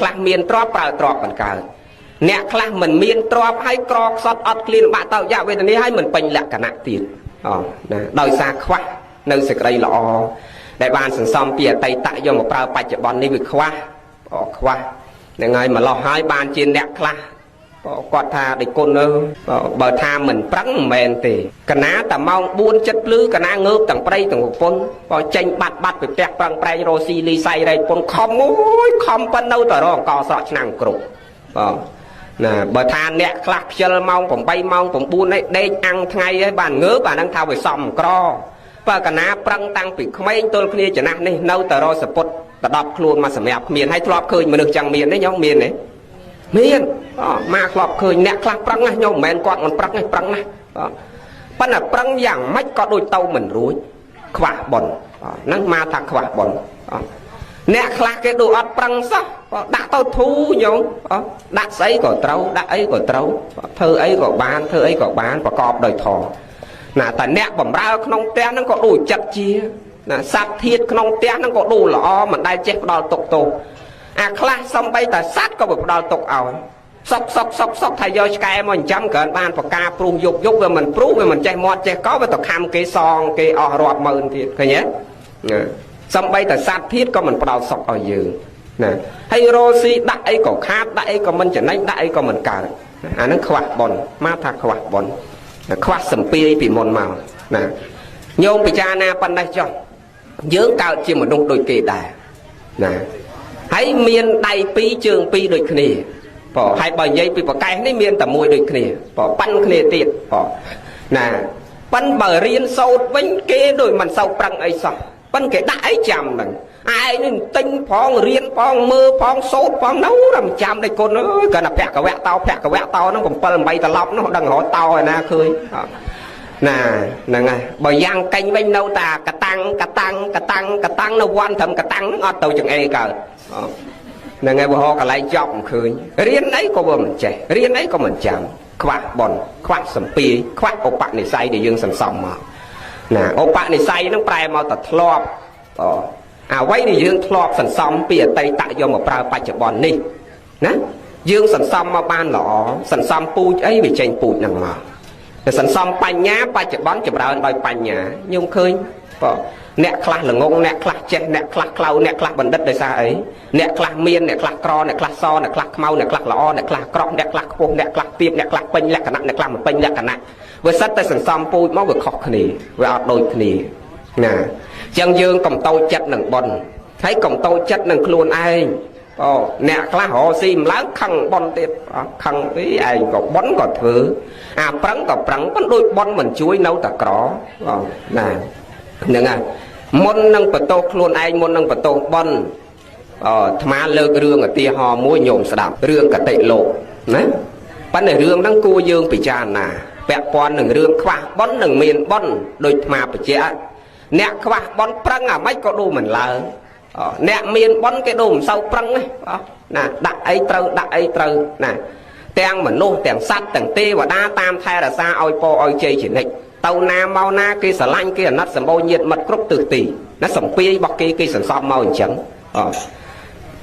ខ្លះមានទ្រព្យប្រើទ្រព្យមិនកើតអ្នកខ្លះមិនមានទ្រព្យហើយក្រខ្សត់អត់ឃ្លានបាក់តោយៈវេទនាហើយមិនពេញលក្ខណៈទៀតអូណាដោយសារខ្វះនៅសេចក្តីល្អដែលបានសន្សំពីអតីតយកមកប្រើបច្ចុប្បន្ននេះវាខ្វះខ្វះហ្នឹងហើយម្លោះហើយបានជាអ្នកខ្លះគាត់ថាដេចគុណអើបើថាមិនប្រឹងមិនមែនទេកណាតែម៉ោង4ចិត្តភ្លឺកណាងើបទាំងប្តីទាំងប្រពន្ធបើចេញបាត់បាត់ពីផ្ទះប្រឹងប្រែងរស់ស៊ីលីសៃរែកពុនខំអូយខំប៉ុណ្នៅតែរកអង្គស្រក់ឆ្នាំងគ្រប់បាទណាបើថាអ្នកខ្លះខ្ជិលម៉ោង8ម៉ោង9នេះដេកអាំងថ្ងៃហើយបានងើបអាហ្នឹងថាវាសំក្របើកណាប្រឹងតាំងពីក្មេងទល់គ្នាចំណាស់នេះនៅតែរកសពុតដដប់ខ្លួនមកសម្រាប់គ្មានហើយធ្លាប់ឃើញមនុស្សចឹងមានទេញោមមានទេមានមកធ្លាប់ឃើញអ្នកខ្លះប្រឹងណាញោមមិនមែនគាត់មិនប្រឹងទេប្រឹងណាប៉ុន្តែប្រឹងយ៉ាងម៉េចក៏ដូចទៅមិនរួចខ្វះបុណ្យហ្នឹងមកថាខ្វះបុណ្យអ្នកខ្លះគេដូចអត់ប្រឹងសោះដាក់ទៅធូរញោមដាក់ស្អីក៏ត្រូវដាក់អីក៏ត្រូវធ្វើអីក៏បានធ្វើអីក៏បានប្រកបដោយធម៌ណាតែអ្នកបំរើក្នុងផ្ទះហ្នឹងក៏ដូចចិត្តជាណាសត្វធាតុក្នុងផ្ទះហ្នឹងក៏ដូចល្អមិនដែលចេះផ្ដល់ទុកទោសអាខ្លះសំបីតែសត្វក៏វាផ្ដល់ទុកឲ្យសុកសុកសុកសុកថាយកឆ្កែមកចិញ្ចឹមគ្រាន់បានប្រការព្រុសយប់យប់វាមិនព្រុសវាមិនចេះមាត់ចេះកវាទៅខំគេសងគេអស់រាប់ម៉ឺនទៀតឃើញទេសំបីតែសត្វធាតុក៏មិនផ្ដល់សុកឲ្យយើងណាហើយរស់ស៊ីដាក់អីក៏ខាតដាក់អីក៏មិនចំណេញដាក់អីក៏មិនកើតអាហ្នឹងខ្វះបុណ្យមកថាខ្វះបុណ្យខ្វះសំពាយពីមុនមកណាញោមពិចារណាប៉ុណ្ណេះចុះយើងកើតជាមនុស្សដូចគេដែរណាហើយមានដៃពីរជើងពីរដូចគ្នាបើហើយបើនិយាយពីប្រកែសនេះមានតែមួយដូចគ្នាបើប៉ាន់គ្នាទៀតបើណាប៉ិនបើរៀនសូត្រវិញគេដូចមិនសូវប្រឹងអីសោះប៉ិនគេដាក់អីចាំហ្នឹងឯងនេះទិញផងរៀនផងមើលផងសូត្រផងនៅរំចាំដេចគុណអើយគាត់ថាភគវៈតោភគវៈតោហ្នឹង7 8ត្រឡប់នោះដឹងរកតោឯណាឃើញណាហ្នឹងហើយបើយ៉ាងកេញវិញនៅតាកតាំងកតាំងកតាំងកតាំងនៅវត្តត្រឹមកតាំងហ្នឹងអត់ទៅចង្អេកើតហ្នឹងហើយបើហកកន្លែងចប់មិនឃើញរៀនអីក៏វាមិនចេះរៀនអីក៏មិនចាំខ្វះបុណ្យខ្វះសំពាយខ្វះឧបនិស្ស័យដែលយើងសន្សំមកណាឧបនិស្ស័យហ្នឹងប្រែមកតែធ្លាប់អ្វីដែលយើងធ្លាប់សន្សំពីអតីតយកមកប្រើបច្ចុប្បន្ននេះណាយើងសន្សំមកបានល្អសន្សំពូជអីវាចេញពូជហ្នឹងមកតែសន្សំបញ្ញាបច្ចុប្បន្នចម្រើនដោយបញ្ញាញោមឃើញបើអ្នកខ្លះល្ងងអ្នកខ្លះចេះអ្នកខ្លះខ្លៅអ្នកខ្លះបណ្ឌិតដោយសារអីអ្នកខ្លះមានអ្នកខ្លះក្រអ្នកខ្លះសអ្នកខ្លះខ្មៅអ្នកខ្លះល្អអ្នកខ្លះក្រក់អ្នកខ្លះខ្ពស់អ្នកខ្លះទាបអ្នកខ្លះពេញលក្ខណៈអ្នកខ្លះមិនពេញលក្ខណៈវាសិតតែសន្សំពូជមកវាខុសគ្នាវាអត់ដូចគ្នាណាអញ្ចឹងយើងកុំតូចចិត្តនឹងបុណ្យហើយកុំតូចចិត្តនឹងខ្លួនឯងអូអ្នកខ្លះរកស៊ីមិនឡើងខឹងបុណ្យទៀតខឹងអីឯងក៏បុណ្យក៏ធ្វើអាប្រឹងក៏ប្រឹងប៉ុន្តែដូចបុណ្យមិនជួយនៅតែក្រណាហ្នឹងហើយមុននឹងបន្ទោសខ្លួនឯងមុននឹងបន្ទោសបុណ្យអាត្មាលើករឿងឧទាហរណ៍មួយញោមស្ដាប់រឿងកតិលោកណាប៉ុន្តែរឿងហ្នឹងគួរយើងពិចារណាពាក់ព័ន្ធនឹងរឿងខ្វះបុណ្យនិងមានបុណ្យដូចអាត្មាបញ្ជាក់អ្នកខ្វះបុណ្យប្រឹងអាម៉េចក៏ដូរមិនឡើងអ្នកមានបុណ្យគេដូរមិនសូវប្រឹងទេណាដាក់អីត្រូវដាក់អីត្រូវណាទាំងមនុស្សទាំងសត្វទាំងទេវតាតាមថែរក្សាឲ្យពរឲ្យជ័យជានិច្ចទៅណាមកណាគេស្រឡាញ់គេអាណិតសម្បូរញាតមិត្តគ្រប់ទិសទីណាសំពាយរបស់គេគេសន្សំមកអញ្ចឹង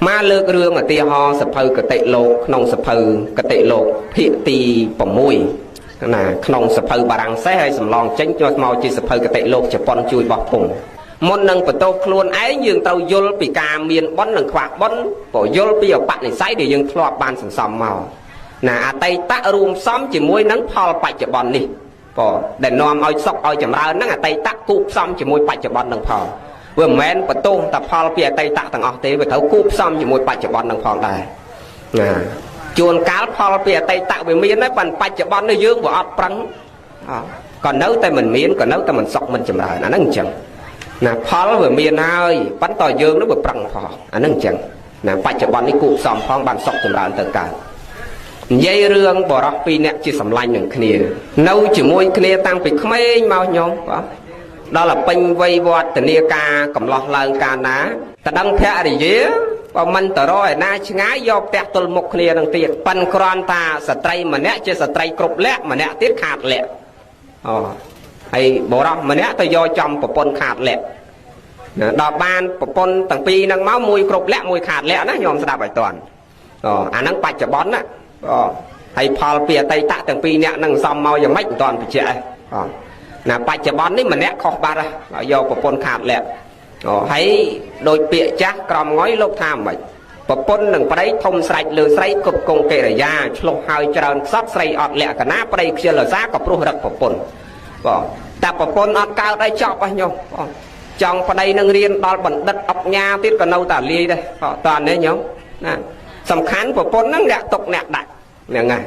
មកលើករឿងឧទាហរណ៍សភៅកតិលោកក្នុងសភៅកតិលោកភាគទី6ណាក្នុងសភៅបារាំងសេសហើយសម្លងចេញចូលមកជាសភៅកតិលោកជប៉ុនជួយបោះពុំមុននឹងបន្ទោសខ្លួនឯងយើងត្រូវយល់ពីការមានបុណ្យនិងខ្វះបុណ្យព្រោះយល់ពីឧបនិស្ស័យដែលយើងធ្លាប់បានសន្សំមកណាអតីតរួមផ្សំជាមួយនឹងផលបច្ចុប្បន្ននេះព្រោះដែលនាំឲ្យសុខឲ្យចម្រើនហ្នឹងអតីតគូផ្សំជាមួយបច្ចុប្បន្ននឹងផលវាមិនមែនបន្ទោសតែផលពីអតីតទាំងអស់ទេវាត្រូវគូផ្សំជាមួយបច្ចុប្បន្ននឹងផងដែរណាជួនកាលផលពីអតីតវាមានហើយប៉ុន្តែបច្ចុប្បន្ននេះយើងវាអត់ប្រឹងក៏នៅតែមិនមានក៏នៅតែមិនសុខមិនចម្រើនអាហ្នឹងអញ្ចឹងណាផលវាមានហើយប៉ុន្តែយើងនោះវាប្រឹងផងអាហ្នឹងអញ្ចឹងណាបច្ចុប្បន្ននេះគូផ្សំផងបានសុខចម្រើនទៅកើតនិយាយរឿងបរោះពីរនាក់ជាសម្លាញ់នឹងគ្នានៅជាមួយគ្នាតាំងពីក្មេងមកញោមបាទដល់តែពេញវ័យវឌ្ឍនាការកំឡោះឡើងកាលណាតដឹងភរិយាបើមិនតរឯណាឆ្ងាយយកផ្ទះទល់មុខគ្នានឹងទៀតប៉ិនគ្រាន់តាស្ត្រីម្នាក់ជាស្ត្រីគ្រប់លក្ខម្នាក់ទៀតខាតលក្ខអូហើយបរោះម្នាក់ទៅយកចំប្រពន្ធខាតលក្ខដល់បានប្រពន្ធទាំងពីរនឹងមកមួយគ្រប់លក្ខមួយខាតលក្ខណាញោមស្ដាប់ឲ្យតាន់ អាហ្នឹងបច្ចុប្បន្នណាហើយផលពីអតីតទាំងពីរអ្នកហ្នឹងសំមកយ៉ាងម៉េចមិនទាន់បញ្ជាក់ទេណាបច្ចុប្បន្ននេះម្នាក់ខុសបាត់យកប្រពន្ធខាតលក្ខហើយដោយពាក្យចាស់ក្រមងុយលោកថាម៉េចប្រពន្ធនិងប្តីធំស្រេចលើស្រីគ្រប់គងកិរិយាឆ្លោះហើយច្រើនខ្សត់ស្រីអត់លក្ខណៈប្តីខ្ជិលសាក៏ព្រោះរឹកប្រពន្ធបងតែប្រពន្ធអត់កើតអីចប់ហ៎ញោមបងចង់ប្តីនឹងរៀនដល់បណ្ឌិតអុកញ៉ាទៀតក៏នៅតែលាយដែរតើនេះញោមណាសំខាន់ប្រពន្ធហ្នឹងអ្នកទុកអ្នកដាក់ហ្នឹងហើយ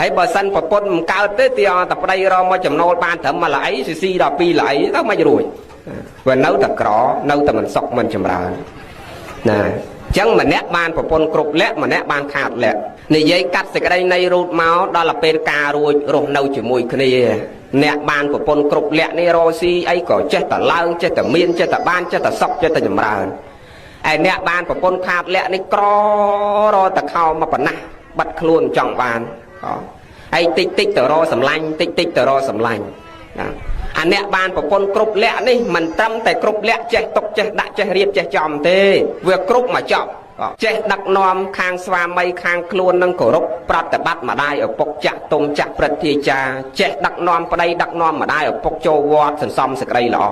ហើយបើសិនប្រពន្ធមិនកើតទេទីតែប្តីរកមកចំណូលបានត្រឹមមួយល្អីស៊ីស៊ីដល់ពីរល្អីទៅមិនរួចវានៅតែក្រនៅតែមិនសុខមិនចម្រើនណាចឹងម្នាក់បានប្រពន្ធគ្រប់លក្ខម្នាក់បានខាតលក្ខនិយាយកាត់សេចក្តីនៃរូតមកដល់ពេលការរួចរស់នៅជាមួយគ្នាអ្នកបានប្រពន្ធគ្រប់លក្ខនេះរស់ស៊ីអីក៏ចេះតែឡើងចេះតែមានចេះតែបានចេះតែសុខចេះតែចម្រើនឯអ្នកបានប្រពន្ធខាតលក្ខនេះក្ររតែខោមកប៉ុណ្ណាបាត់ខ្លួនចង់បានហើយតិចតិចទៅរកសម្លាញ់តិចតិចទៅរកសម្លាញ់ណាអាអ្នកបានប្រពន្ធគ្រប់លក្ខនេះមិនត្រឹមតែគ្រប់លក្ខចេះទុកចេះដាក់ចេះរៀបចេះចំទេវាគ្រប់មកចប់ចេះដឹកនាំខាងស្វាមីខាងខ្លួននឹងគោរពប្រតិបត្តិម្ដាយឪពុកចាស់ទុំចាស់ព្រឹទ្ធាចារ្យចេះដឹកនាំប្តីដឹកនាំម្ដាយឪពុកចូលវត្តសន្សំសេចក្តីល្អ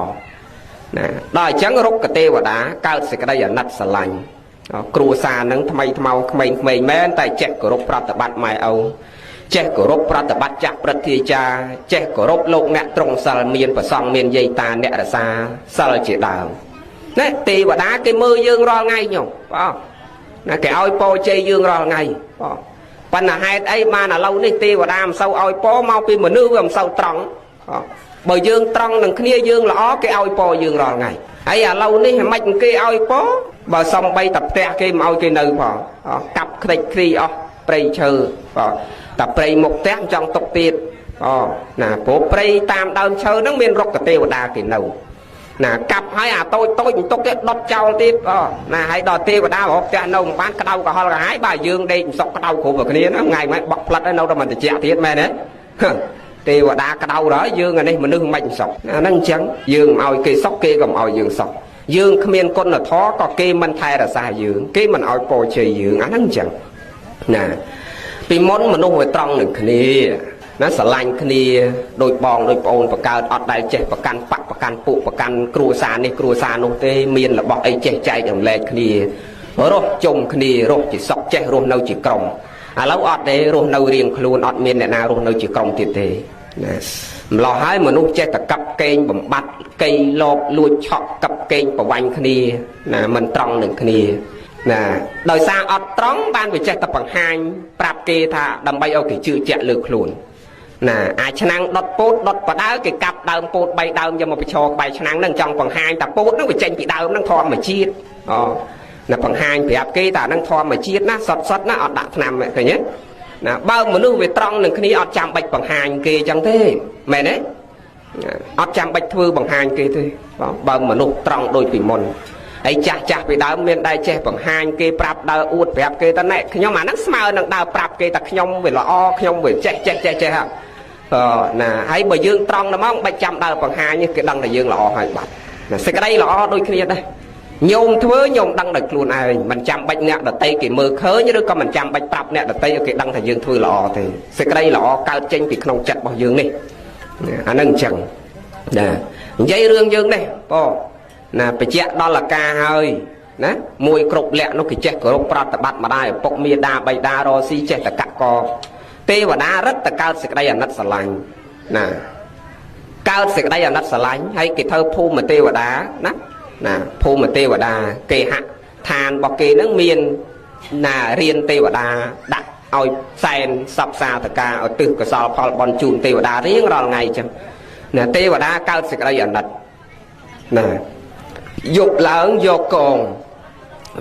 ណាដល់អញ្ចឹងរុក្ខទេវតាកើតសេចក្តីអាណិតស្រឡាញ់គ្រួសារនឹងថ្មីថ្មោងក្មេងៗមែនតែចេះគោរពប្រតិបត្តិម៉ែឪចេះគោរពប្រតិបត្តិចាស់ព្រឹទ្ធាចារ្យចេះគោរពលោកអ្នកត្រង់សិលមានប្រសង់មានយាយតាអ្នករសាសិលជាដើមណាទេវតាគេមើលយើងរាល់ថ្ងៃញោមបាទណាគេឲ្យពរជ័យយើងរាល់ថ្ងៃបាទប៉ុន្តែហេតុអីបានឥឡូវនេះទេវតាមិនសូវឲ្យពរមកពីមនុស្សវាមិនសូវត្រង់បើយើងត្រង់នឹងគ្នាយើងល្អគេឲ្យពរយើងរាល់ថ្ងៃហើយឥឡូវនេះមិនគេឲ្យពរបើសំបីតែផ្ទះគេមិនឲ្យគេនៅផងកាប់ខ្ទេចខ្ទីអស់ព្រៃឈើបាទតែព្រៃមុខផ្ទះចង់ទុកទៀតណាព្រោះព្រៃតាមដើមឈើហ្នឹងមានរុក្ខទេវតាគេនៅណាកាប់ហើយអាតូចតូចទុកទៀតដុតចោលទៀតណាហើយដល់ទេវតារកផ្ទះនៅមិនបានក្តៅក្រហល់ក្រហាយបាទយើងដេកមិនសុកក្តៅគ្រប់គ្នាណាថ្ងៃថ្ងៃបក់ផ្លិតហើយនៅតែមិនត្រជាក់ទៀតមែនទេទេវតាក្តៅដល់យើងអានេះមនុស្សមិនសុកអាហ្នឹងអញ្ចឹងយើងមិនឲ្យគេសុកគេក៏មិនឲ្យយើងសុកយើងគ្មានគុណធម៌ក៏គេមិនថែរក្សាយើងគេមិនឲ្យពរជ័យយើងអាហ្នឹងអញ្ចឹងណាពីមុនមនុស្សវាត្រង់នឹងគ្នាណាស្រឡាញ់គ្នាដូចបងដូចប្អូនបង្កើតអត់ដែលចេះប្រកាន់បកប្រកាន់ពួកប្រកាន់គ្រួសារនេះគ្រួសារនោះទេមានរបស់អីចេះចែករំលែកគ្នារស់ជុំគ្នារស់ជាសុខចេះរស់នៅជាក្រុមឥឡូវអត់ទេរស់នៅរៀងខ្លួនអត់មានអ្នកណារស់នៅជាក្រុមទៀតទេណាម្លោះហើយមនុស្សចេះតែកັບកេងបំបត្តិកេងលបលួចឆក់កັບកេងប្រវាញ់គ្នាណាមិនត្រង់នឹងគ្នាណាដោយសារអត់ត្រង់បានវាចេះតែបង្ហាញប្រាប់គេថាដើម្បីឲ្យគេជឿជាក់លើខ្លួនណាអាឆ្នាំងដុតពោតដុតបដើគេកាប់ដើមពោត3ដើមយកមកបញ្ឈរក្បែរឆ្នាំងហ្នឹងចង់បង្ហាញថាពោតហ្នឹងវាចេញពីដើមហ្នឹងធម្មជាតិអូណាបង្ហាញប្រាប់គេថាហ្នឹងធម្មជាតិណាសុតសុតណាអត់ដាក់ថ្នាំឃើញទេណាបើមនុស្សវាត្រង់នឹងគ្នាអត់ចាំបាច់បង្ហាញគេអញ្ចឹងទេមែនទេអត់ចាំបាច់ធ្វើបង្ហាញគេទេបើមនុស្សត្រង់ដូចពីមុនហើយចាស់ចាស់ពីដើមមានដែរចេះបង្ហាញគេប្រាប់ដើរអួតប្រាប់គេតណែខ្ញុំអាហ្នឹងស្មើនឹងដើរប្រាប់គេថាខ្ញុំវាល្អខ្ញុំវាចេះចេះចេះចេះហ่ะណាហើយបើយើងត្រង់តែមកបាច់ចាំដើរបង្ហាញគេដឹងថាយើងល្អហើយបាត់ណាសេចក្តីល្អដូចគ្នាដែរញោមធ្វើញោមដឹងដោយខ្លួនឯងមិនចាំបាច់អ្នកដតីគេមើលឃើញឬក៏មិនចាំបាច់ប្រាប់អ្នកដតីឲ្យគេដឹងថាយើងធ្វើល្អទេសេចក្តីល្អកើតចេញពីក្នុងចិត្តរបស់យើងនេះអាហ្នឹងអញ្ចឹងណានិយាយរឿងយើងនេះបងណាបញ្ជាក់ដល់អាការហើយណាមួយគ្រប់លក្ខនោះគេចេះគោរពប្រតិបត្តិម្ដាយឪពុកមាតាបិតារស់ស៊ីចេះតកកទេវតារឹតតកើតសេចក្តីអាណិតស្រឡាញ់ណាកើតសេចក្តីអាណិតស្រឡាញ់ហើយគេធ្វើភូមិទេវតាណាណាភូមិទេវតាគេហដ្ឋានរបស់គេនឹងមានណារៀនទេវតាដាក់ឲ្យសែនសពសាតកាឲ្យទិសកុសលផលបុណ្យជូនទេវតារៀងរាល់ថ្ងៃចឹងណាទេវតាកើតសេចក្តីអាណិតណាយប់ឡើងយកកង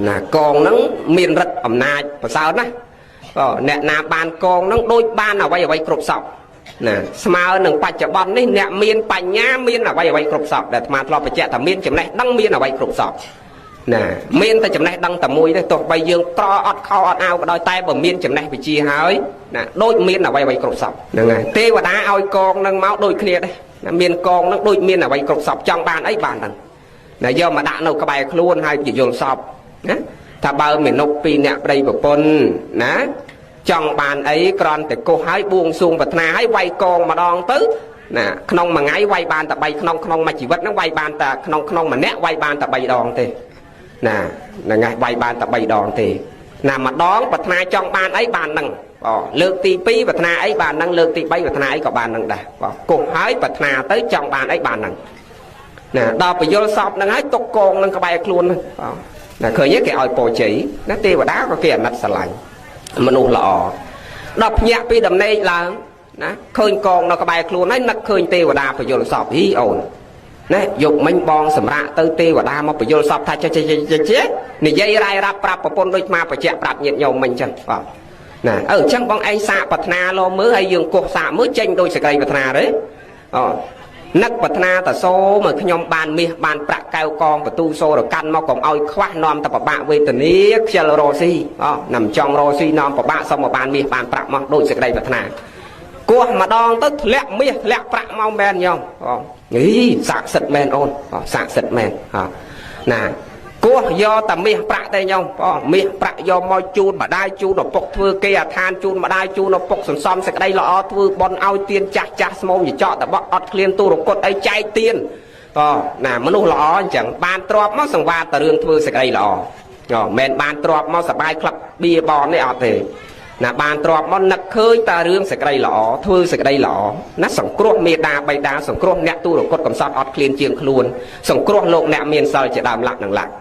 ណាកងហ្នឹងមានរិទ្ធអំណាចប្រសើរណាស់អ្នកណាបានកងហ្នឹងដូចបានអ្វីអ្វីគ្រប់សពណាស្មើនឹងបច្ចុប្បន្ននេះអ្នកមានបញ្ញាមានអ្វីអ្វីគ្រប់សពដែលអាត្មាធ្លាប់បញ្ជាក់ថាមានចំណេះដឹងមានអ្វីគ្រប់សពណាមានតែចំណេះដឹងតែមួយទេទោះបីយើងក្រអត់ខោអត់អាវក៏ដោយតែបើមានចំណេះវិជ្ជាហើយណាដូចមានអ្វីអ្វីគ្រប់សពហ្នឹងហើយទេវតាឲ្យកងហ្នឹងមកដូចគ្នាដែរណាមានកងហ្នឹងដូចមានអ្វីគ្រប់សពចង់បានអីបានហ្នឹងណាយកមកដាក់នៅក្បែរខ្លួនហើយពយល់សពណា ថាបើមនុស្សពីរអ្នកប្តីប្រពន្ធណាចង់បានអីគ្រាន់តែកោះឲ្យបួងសួងប្រាថ្នាឲ្យវាយកងម្ដងទៅណាក្នុងមួយថ្ងៃវាយបានតែ3ក្នុងក្នុងមួយជីវិតហ្នឹងវាយបានតែក្នុងក្នុងម្នាក់វាយបានតែ3ដងទេណាហ្នឹងហើយវាយបានតែ3ដងទេណាម្ដងប្រាថ្នាចង់បានអីបានហ្នឹងបងលើកទី2ប្រាថ្នាអីបានហ្នឹងលើកទី3ប្រាថ្នាអីក៏បានហ្នឹងដែរបងកោះឲ្យប្រាថ្នាទៅចង់បានអីបានហ្នឹងណាដល់ពយល់សពហ្នឹងហើយទុកកងនឹងក្បែរខ្លួនហ្នឹងបងណាឃើញទេគេឲ្យពរជ័យណាទេវតាក៏គេអាណិតស្រឡាញ់មនុស្សល្អដល់ភ្ញាក់ពីដំណេកឡើងណាឃើញកងនៅក្បែរខ្លួនហើយនឹកឃើញទេវតាពយល់សពហ៊ីអូនណាយប់មិញបងសម្រាប់ទៅទេវតាមកពយល់សពថាចេះចេះចេះនិយាយរាយរាប់ប្រាប់ប្រពន្ធដូចមកបញ្ជាក់ប្រាប់ញាតិញោមមិញចឹងបងណាអឺចឹងបងឯងសាកប្រាថ្នាលោមើលហើយយើងគោះសាកមើលចេញដោយសេចក្តីប្រាថ្នាទេអូនឹកប្រាថ្នាតសូមកខ្ញុំបានមាសបានប្រាក់កែវកងបន្ទូសូរកាន់មកកុំឲ្យខ្វះនាំតែប្របាក់វេទនាខ្ជិលរស់ស៊ីអូណាំចង់រស់ស៊ីនាំប្របាក់សុំមកបានមាសបានប្រាក់មកដូចសេចក្តីប្រាថ្នាគោះម្ដងទៅធ្លាក់មាសធ្លាក់ប្រាក់មកមែនញោមអូអីស័ក្តិសិទ្ធមែនអូនស័ក្តិសិទ្ធមែនណាគោះយកតែមាសប្រាក់ទេញោមបងមាសប្រាក់យកមកជូនម្ដាយជូនឪពុកធ្វើគេអាឋានជូនម្ដាយជូនឪពុកសន្សំសេចក្តីល្អធ្វើបន់ឲ្យទៀនចាស់ចាស់ស្មោមចចកតបក់អត់ឃ្លានទូរគុតអីចែកទៀនបងណាមនុស្សល្អអញ្ចឹងបានទ្របមកសង្វាតតែរឿងធ្វើសេចក្តីល្អអូមិនបានទ្របមកសបាយក្លឹបបៀបននេះអត់ទេណាបានទ្របមកនឹកឃើញតែរឿងសេចក្តីល្អធ្វើសេចក្តីល្អណាសង្គ្រោះមេដាបៃតាសង្គ្រោះអ្នកទូរគុតកំសត់អត់ឃ្លានជាងខ្លួនសង្គ្រោះលោកអ្នកមានសិលជាដើមលាក់នឹងលាក់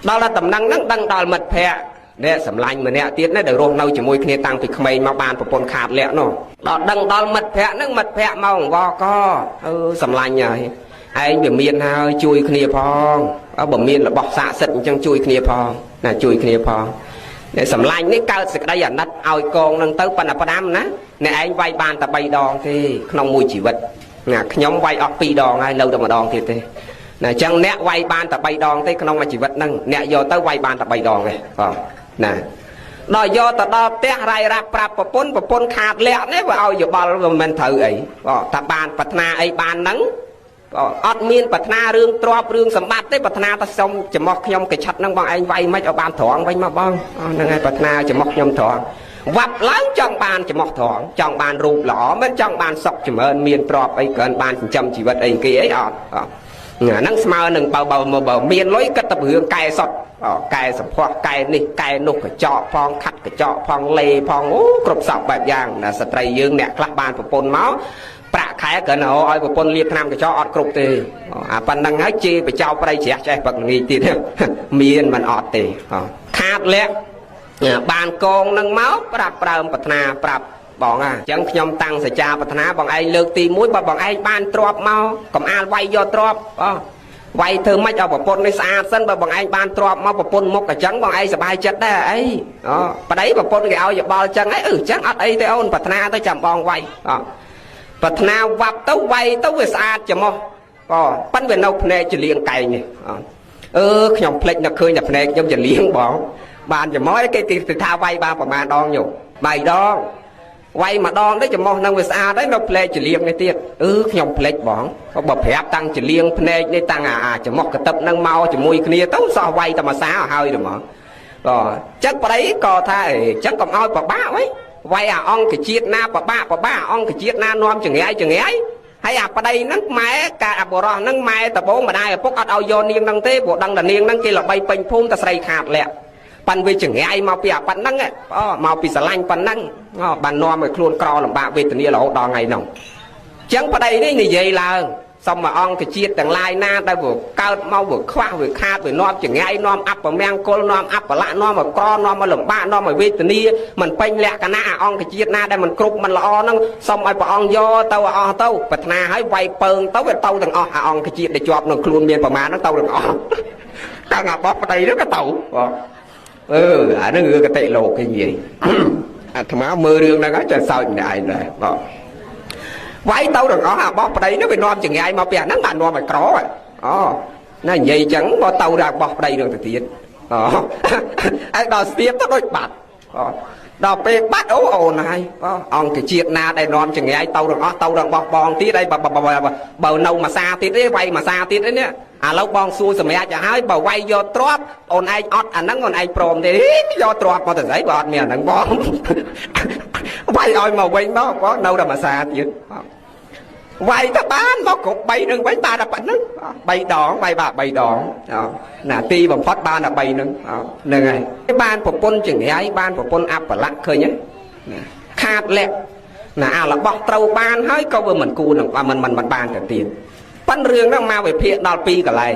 ដល់ដល់តំណែងហ្នឹងដឹងដល់មិត្តភ័ក្តិអ្នកសម្លាញ់ម្នាក់ទៀតណាដែលរស់នៅជាមួយគ្នាតាំងពីក្មេងមកបានប្រពន្ធខាតលាក់នោះដល់ដឹងដល់មិត្តភ័ក្តិហ្នឹងមិត្តភ័ក្តិមកអង្វរកអឺសម្លាញ់ហើយឯងវាមានហើយជួយគ្នាផងបើមានរបស់ស័ក្តិសិទ្ធិអញ្ចឹងជួយគ្នាផងណាជួយគ្នាផងអ្នកសម្លាញ់នេះកើតសេចក្តីអាណិតឲ្យកងនឹងទៅប៉ុណ្ណាផ្ដាំណាអ្នកឯងវាយបានតែ3ដងទេក្នុងមួយជីវិតណាខ្ញុំវាយអស់2ដងហើយនៅតែម្ដងទៀតទេណាអញ្ចឹងអ្នកវាយបានតែ3ដងទេក្នុងមួយជីវិតហ្នឹងអ្នកយកទៅវាយបានតែ3ដងទេបងណាដល់យកទៅដល់ផ្ទះរាយរាប់ប្រាប់ប្រពន្ធប្រពន្ធខាតលាក់នេះវាឲ្យយោបល់វាមិនត្រូវអីបងថាបានប្រាថ្នាអីបានហ្នឹងបងអត់មានប្រាថ្នារឿងទ្រព្យរឿងសម្បត្តិទេប្រាថ្នាតែសុំច្រមុះខ្ញុំកញ្ឆិតហ្នឹងបងឯងវាយមិនឲ្យបានត្រង់វិញមកបងហ្នឹងហើយប្រាថ្នាច្រមុះខ្ញុំត្រង់វ៉ាប់ឡើងចង់បានច្រមុះត្រង់ចង់បានរូបល្អមិនចង់បានសុខចម្រើនមានទ្រព្យអីគ្រាន់បានចិញ្ចឹមជីវិតអីគេអីអត់ហ្នឹងស្មើនឹងបើបើមកបើមានលុយគិតតែរឿងកែសុតកែសម្ផស្សកែនេះកែនោះកញ្ចក់ផងខាត់កញ្ចក់ផងលេផងអូគ្រប់សពបែបយ៉ាងណាស្ត្រីយើងអ្នកខ្លះបានប្រពន្ធមកប្រាក់ខែគ្រាន់តែឲ្យប្រពន្ធលាបថ្នាំកញ្ចក់អត់គ្រប់ទេអាប៉ុណ្ណឹងហើយជេរបចោប្រៃជ្រះចេះពឹកងាយទៀតមានមិនអត់ទេខាតលាក់បានកងនឹងមកប្រាប់ប្រើមប្រាថ្នាប្រាប់បងអញ្ចឹងខ្ញុំតាំងសច្ចាប្រាថ្នាបងឯងលើកទី1បើបងឯងបានទ្របមកកំអាលវាយយកទ្របបងវាយធ្វើម៉េចឲ្យប្រពន្ធនេះស្អាតសិនបើបងឯងបានទ្របមកប្រពន្ធមុខអញ្ចឹងបងឯងសប្បាយចិត្តដែរអីអូប្តីប្រពន្ធគេឲ្យយោបល់អញ្ចឹងអីអឺអញ្ចឹងអត់អីទេអូនប្រាថ្នាទៅចាំបងវាយអូប្រាថ្នាវ៉ាប់ទៅវាយទៅវាស្អាតច្រមុះបងប៉ិនវានៅភ្នែកចលៀងកែងនេះអឺខ្ញុំភ្លេចនឹកឃើញតែភ្នែកខ្ញុំចលៀងបងបានច្រមុះគេទៅថាវាយបានប្រហែលដងញោម3ដងវាយម្ដងទៅច្រមុះនឹងវាស្អាតហើយនៅភ្នែកចលៀងនេះទៀតអឺខ្ញុំភ្លេចបងបើប្រាប់តាំងចលៀងភ្នែកនេះតាំងអាច្រមុះកទឹកនឹងមកជាមួយគ្នាទៅសោះវាយតែមួយសាហើយទៅហ្មងបងចឹងប្តីក៏ថាអីចឹងកុំឲ្យប្របាក់វិញវាយអាអង្គជាតិណាប្របាក់ប្របាក់អង្គជាតិណានាំចង្រាយចង្រាយហើយអាប្តីហ្នឹងម៉ែកាអបរោះហ្នឹងម៉ែដបងម្ដាយឪពុកអត់ឲ្យយកនាងហ្នឹងទេព្រោះដឹងតែនាងហ្នឹងគេល្បីពេញភូមិតែស្រីខាតលាក់ប៉ាន់វាចង្រាយមកពីអាប៉ាន់ហ្នឹងមកពីស្រឡាញ់ប៉ាន់ហ្នឹងបាននាំឲ្យខ្លួនក្រលំបាកវេទនារហូតដល់ថ្ងៃហ្នឹងអញ្ចឹងប្តីនេះនិយាយឡើងសុំមកអង្គជាតិទាំងឡាយណាដែលវាកើតមកវាខ្វះវាខាតវានាំចង្រាយនាំអពមង្គលនាំអបលៈនាំឲ្យក្រនាំឲ្យលំបាកនាំឲ្យវេទនាមិនពេញលក្ខណៈអាអង្គជាតិណាដែលមិនគ្រប់មិនល្អហ្នឹងសុំឲ្យព្រះអង្គយកទៅឲ្យអស់ទៅប្រាថ្នាឲ្យវាយពើងទៅវាទៅទាំងអស់អាអង្គជាតិដែលជាប់ក្នុងខ្លួនមានប្រមាណហ្នឹងទៅទាំងអស់តាំងអាបោះប្តីហ្នឹងក៏ទៅបងអឺអាហ្នឹងរឿងកតិលោកគេនិយាយអាត្មាមើលរឿងហ្នឹងហើយចេះសើចម្នាក់ឯងដែរបងវាយទៅទាំងអស់អាបោះប្តីហ្នឹងវានាំចង្រាយមកពីអាហ្នឹងបាននាំឲ្យក្រអូណានិយាយចឹងបើទៅដល់បោះប្តីនឹងទៅទៀតអូហើយដល់ស្ទាបទៅដូចបាត់អូ ដល់ពេលបាត់អូអូនហើយអង្គជាតិណាដែលនាំចង្រៃទៅរងអស់ទៅរងបោះបងទៀតហើយបើនៅមួយសាទៀតទេវាយមួយសាទៀតទេនេះឥឡូវបងសួរសម្រាប់ទៅហើយបើវាយយកទ្របអូនឯងអត់អាហ្នឹងអូនឯងព្រមទេយកទ្របមកទៅស្អីបើអត់មានអាហ្នឹងបងវាយឲ្យមកវិញមកបងនៅតែមួយសាទៀតវាយទៅបានមកគ្រប់3នឹងវិញបានតែប៉ុណ្្នឹង3ដងវាយបាទ3ដងណាទីបំផុតបានតែ3នឹងហ្នឹងហើយបានប្រពន្ធចង្រៃបានប្រពន្ធអបលៈឃើញទេណាខាតលក្ខណាអារបស់ត្រូវបានហើយក៏វាមិនគួរនឹងមិនមិនបានទៅទៀតប៉ិនរឿងហ្នឹងមកវិភាគដល់2កន្លែង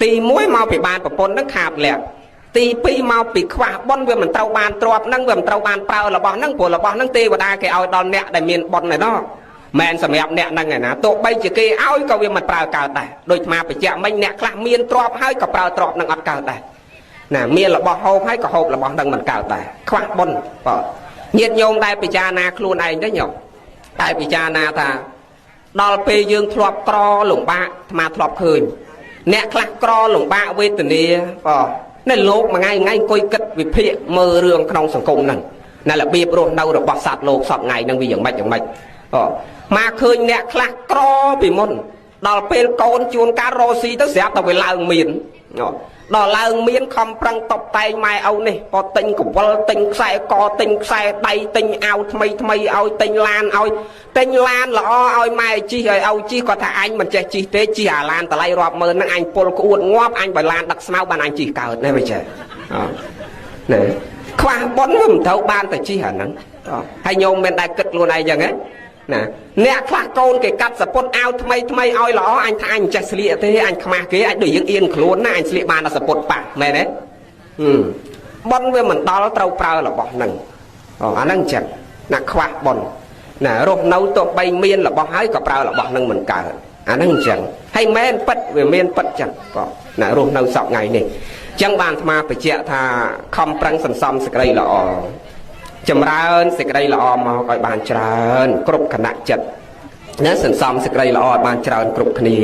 ទី1មកពីបានប្រពន្ធហ្នឹងខាតលក្ខទី2មកពីខ្វះបុណ្យវាមិនត្រូវបានទ្រព្យហ្នឹងវាមិនត្រូវបានប្រើរបស់ហ្នឹងព្រោះរបស់ហ្នឹងទេវតាគេឲ្យដល់អ្នកដែលមានបុណ្យឯណោះមែនសម្រាប់អ្នកហ្នឹងឯណាទោះបីជាគេឲ្យក៏វាមិនប្រើកើតដែរដូចអាបច្ចៈមិញអ្នកខ្លះមានទ្រព្យហើយក៏ប្រើទ្រព្យនឹងអត់កើតដែរណាមានរបស់ហូបហើយក៏ហូបរបស់នឹងមិនកើតដែរខ្វះបុណ្យបាទញាតិញោមដែលពិចារណាខ្លួនឯងទៅញោមតែពិចារណាថាដល់ពេលយើងធ្លាប់ក្រលំបាកអាត្មាធ្លាប់ឃើញអ្នកខ្លះក្រលំបាកវេទនាបាទនៅលោកមួយថ្ងៃថ្ងៃអង្គុយគិតវិភាគមើលរឿងក្នុងសង្គមហ្នឹងណារបៀបរស់នៅរបស់សត្វលោកសពថ្ងៃហ្នឹងវាយ៉ាងម៉េចយ៉ាងម៉េចបាទមកឃើញអ្នកខ្លះក្រពីមុនដល់ពេលកូនជួនកាលរស់ស៊ីទៅស្រាប់តែវាឡើងមានដល់ឡើងមានខំប្រឹងតបតែងម៉ែឪនេះក៏ទិញកវលទិញខ្សែកទិញខ្សែដៃទិញអាវថ្មីថ្មីឲ្យទិញឡានឲ្យទិញឡានល្អឲ្យម៉ែជិះឲ្យឪជិះគាត់ថាអញមិនចេះជិះទេជិះអាឡានតម្លៃរាប់ម៉ឺនហ្នឹងអញពុលក្អួតងាប់អញបើឡានដឹកស្មៅបានអញជិះកើតណាមិនចេះណែខ្វះបុណ្យវាមិនត្រូវបានតែជិះអាហ្នឹងហើយញោមមិនដែលគិតខ្លួនឯងចឹងហ៎ណាអ្នកខ្លះកូនគេកាត់សពុតអាវថ្មីថ្មីឲ្យល្អអញថាអញចេះស្លៀកទេអញខ្មាស់គេអញដូចយើងអៀនខ្លួនណាអញស្លៀកបានតែសពុតប៉ះមែនទេបុណ្យវាមិនដល់ត្រូវប្រើរបស់ហ្នឹងអូអាហ្នឹងចឹងណាខ្វះបុណ្យណារស់នៅទោះបីមានរបស់ហើយក៏ប្រើរបស់ហ្នឹងមិនកើតអាហ្នឹងចឹងហើយមែនពិតវាមានពិតចឹងបងណារស់នៅសពថ្ងៃនេះចឹងបានអាត្មាបញ្ជាក់ថាខំប្រឹងសន្សំសេចក្តីល្អចម្រើនសេចក្តីល្អមកឲ្យបានច្រើនគ្រប់គណៈចិត្តណាសន្សំសេចក្តីល្អឲ្យបានច្រើនគ្រប់គ្នា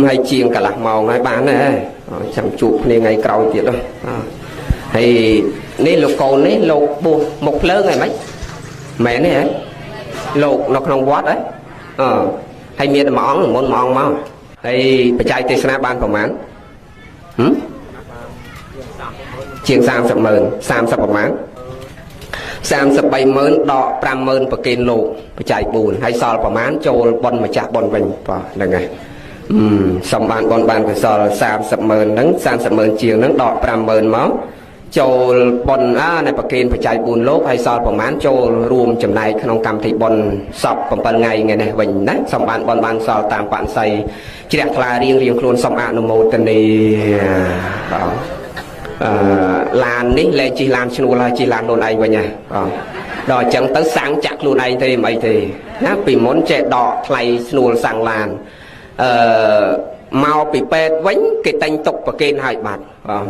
ហើយជាងកន្លះម៉ោងហើយបានណាចាំជួបគ្នាថ្ងៃក្រោយទៀតហើយនេះលោកកូននេះលោកបួសមុខភ្លើងហើយម៉េចមែនទេហ៎លោកនៅក្នុងវត្តហ៎អឺហើយមានតែមួយអង្គមុនមួយអង្គមកហើយបច្ច័យទេសនាបានប្រមាណជាង30ម៉ឺន30ប្រមាណ33ម៉ឺនដក5ម៉ឺនប្រគេនលោកបច្ច័យ4ហើយសល់ប្រមាណចូលប៉ុនម្ចាស់ប៉ុនវិញបាទហ្នឹងហើយសំបានប៉ុនបានកុសល30ម៉ឺនហ្នឹង30ម៉ឺនជាងហ្នឹងដក5ម៉ឺនមកចូលប៉ុនអានៃប្រគេនបច្ច័យ4លោកហើយសល់ប្រមាណចូលរួមចំណែកក្នុងកម្មវិធីប៉ុនសព7ថ្ងៃថ្ងៃនេះវិញណាសំបានប៉ុនបានសល់តាមបនស័យជ្រះថ្លារៀងរៀងខ្លួនសូមអនុមោទនាបាទឡាននេះលែងជិះឡានឈ្នួលហើយជិះឡានខ្លួនឯងវិញហ៎បាទដល់អញ្ចឹងទៅសាំងចាក់ខ្លួនឯងទេមិនអីទេណាពីមុនចេះដកថ្លៃឈ្នួលសាំងឡានអឺមកពីពេទ្យវិញគេតែងទុកប្រគេនឲ្យបាត់បាទ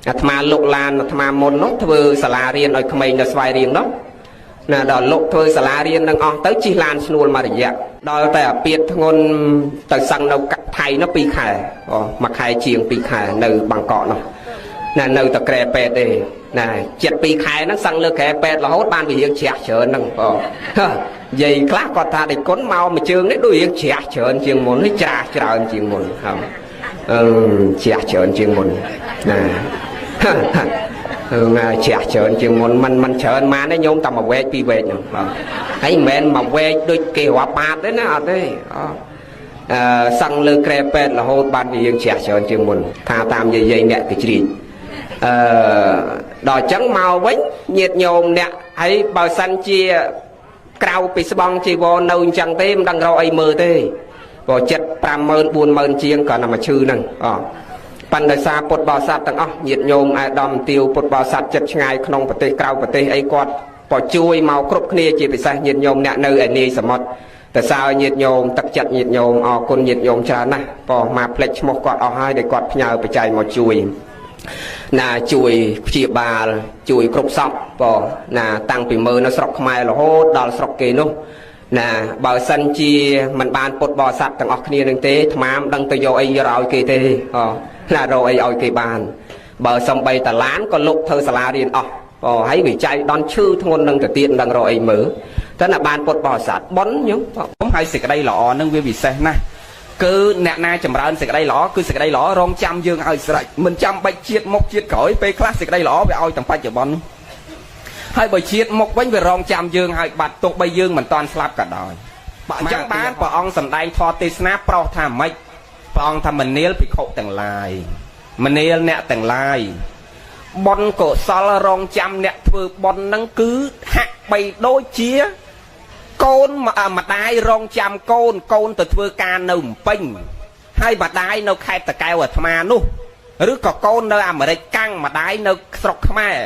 អាត្មាលុកឡានអាត្មាមុននោះធ្វើសាលារៀនឲ្យក្មេងនៅស្វាយរៀងនោះណាដល់លុកធ្វើសាលារៀននឹងអស់ទៅជិះឡានឈ្នួលមួយរយៈដល់តែអាពាតធ្ងន់ទៅសឹងនៅថៃនោះ2ខែអូមួយខែជាង2ខែនៅបាងកកនោះណានៅតែក្រែពេទ្យទេណាចិត្ត2ខែហ្នឹងសឹងលើក្រែពេទ្យរហូតបានវារៀងជ្រះច្រើនហ្នឹងបងនិយាយខ្លះគាត់ថាដេគុណមកមួយជើងនេះដូចរៀងជ្រះច្រើនជាងមុននេះច្រាស់ច្រើនជាងមុនហើយអឺជ្រះច្រើនជាងមុនណាថ្ងៃជ្រះច្រើនជាងមុនមិនច្រើនម៉ានទេញោមតែមួយវែកពីរវែកហ្នឹងបងហើយមិនមែនមួយវែកដូចគេរាប់បាតទេណាអត់ទេអឺសឹងលើក្រែពេទ្យរហូតបានវារៀងជ្រះច្រើនជាងមុនថាតាមយាយអ្នកគេជ្រាបអឺដល់អញ្ចឹងមកវិញញាតញោមអ្នកហើយបើសិនជាក្រៅពីស្បង់ជីវរនៅអញ្ចឹងទេមិនដឹងរកអីមើលទេព្រោះចិត្ត50000 40000ជាងក៏តែមួយឈឺហ្នឹងអប៉ុន្តែសារពុទ្ធបរិស័ទទាំងអស់ញាតញោមអាដាមទាវពុទ្ធបរិស័ទចិត្តឆ្ងាយក្នុងប្រទេសក្រៅប្រទេសអីគាត់ក៏ជួយមកគ្រប់គ្នាជាពិសេសញាតញោមអ្នកនៅឯនាយសមុទ្រតែសើញាតញោមទឹកចិត្តញាតញោមអរគុណញាតញោមច្រើនណាស់ប៉ុមកផ្លេចឈ្មោះគាត់អស់ហើយដែលគាត់ផ្ញើបច្ច័យមកជួយណាជួយព្យាបាលជួយគ្រប់សពបងណាតាំងពីមើលនៅស្រុកខ្មែររហូតដល់ស្រុកគេនោះណាបើសិនជាមិនបានពុទ្ធបរិស័ទទាំងអស់គ្នានឹងទេអាត្មាមិនដឹងទៅយកអីយកឲ្យគេទេអូណារកអីឲ្យគេបានបើសំបីតាឡានក៏លុកធ្វើសាលារៀនអស់ អូហើយវាចៃដន្យឈឺធ្ងន់នឹងទៅទៀតមិនដឹងរកអីមើលតែណាបានពុទ្ធបរិស័ទប៉ុនញោមហើយសេចក្តីល្អនឹងវាពិសេសណាស់គឺអ្នកណាចម្រើនសេចក្តីល្អគឺសេចក្តីល្អរងចាំយើងឲ្យស្រេចមិនចាំបាច់ជាតិមុខជាតិក្រោយពេលខ្លះសេចក្តីល្អវាឲ្យទាំងបច្ចុប្បន្នហើយបើជាតិមុខវិញវារងចាំយើងឲ្យបាត់ទោះបីយើងមិនតាន់ស្លាប់ក៏ដោយបើអញ្ចឹងបានព្រះអង្គសម្ដែងធម៌ទេសនាប្រោសថាម៉េចព្រះអង្គថាមនាលភិក្ខុទាំងឡាយមនាលអ្នកទាំងឡាយបុណ្យកុសលរងចាំអ្នកធ្វើបុណ្យនឹងគឺហាក់បីដូចជាកូនម្ដាយរងចាំកូនកូនទៅធ្វើការនៅភ្នំពេញហើយម្ដាយនៅខេត្តតាកែវអាត្មានោះឬក៏កូននៅអាមេរិកកាំងម្ដាយនៅស្រុកខ្មែរ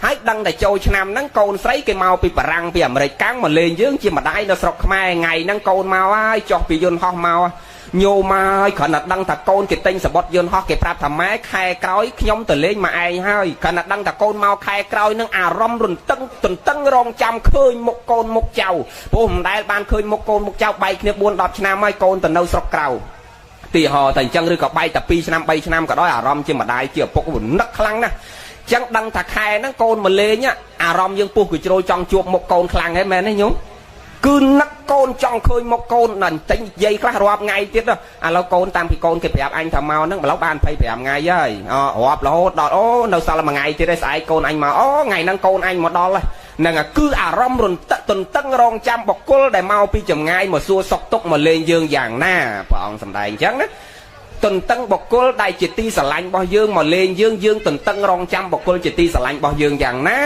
ហើយដឹងតែចូលឆ្នាំហ្នឹងកូនស្រីគេមកពីបារាំងពីអាមេរិកកាំងមកលេងយើងជាម្ដាយនៅស្រុកខ្មែរថ្ងៃហ្នឹងកូនមកហើយចុះពីយន្តហោះមកញោមហើយគ្រាន់តែដឹងថាកូនគេទិញសបុតយន្តហោះគេប្រាប់ថាម៉ែខែក្រោយខ្ញុំទៅលេងមកឯងហើយគ្រាន់តែដឹងថាកូនមកខែក្រោយនឹងអារម្មណ៍រន្ទឹងទន្ទឹងរងចាំឃើញមុខកូនមុខចៅព្រោះមិនដែលបានឃើញមុខកូនមុខចៅបែកគ្នា4 10ឆ្នាំហើយកូនទៅនៅស្រុកក្រៅទីហោតែអញ្ចឹងឬក៏បែកតែ2ឆ្នាំ3ឆ្នាំក៏ដោយអារម្មណ៍ជាម្ដាយជាឪពុកវានឹកខ្លាំងណាស់ចឹងដឹងថាខែហ្នឹងកូនមកលេងអារម្មណ៍យើងពុះកជ្រោលចង់ជួបមុខកូនខ្លាំងហ៎មែនទេញោមគឺនឹកកូនចង់ឃើញមុខកូនដល់បន្តិចនិយាយខ្លះរាប់ថ្ងៃទៀតឥឡូវកូនតាំងពីកូនគេប្រាប់អញថាមកហ្នឹងឥឡូវបាន25ថ្ងៃហើយរាប់រហូតដល់អូនៅសល់មួយថ្ងៃទៀតឯងស្អែកកូនអញមកអូថ្ងៃហ្នឹងកូនអញមកដល់ហ្នឹងគឺអារម្មណ៍រន្ទឹកទន្ទឹងរងចាំបុគ្គលដែលមកពីចម្ងាយមកសួរសុខទុក្ខមកលេងយើងយ៉ាងណាព្រះអង្គសម្ដែងអញ្ចឹងណាទន្ទឹងបុគ្គលដែលជាទីស្រឡាញ់របស់យើងមកលេងយើងយើងទន្ទឹងរងចាំបុគ្គលជាទីស្រឡាញ់របស់យើងយ៉ាងណា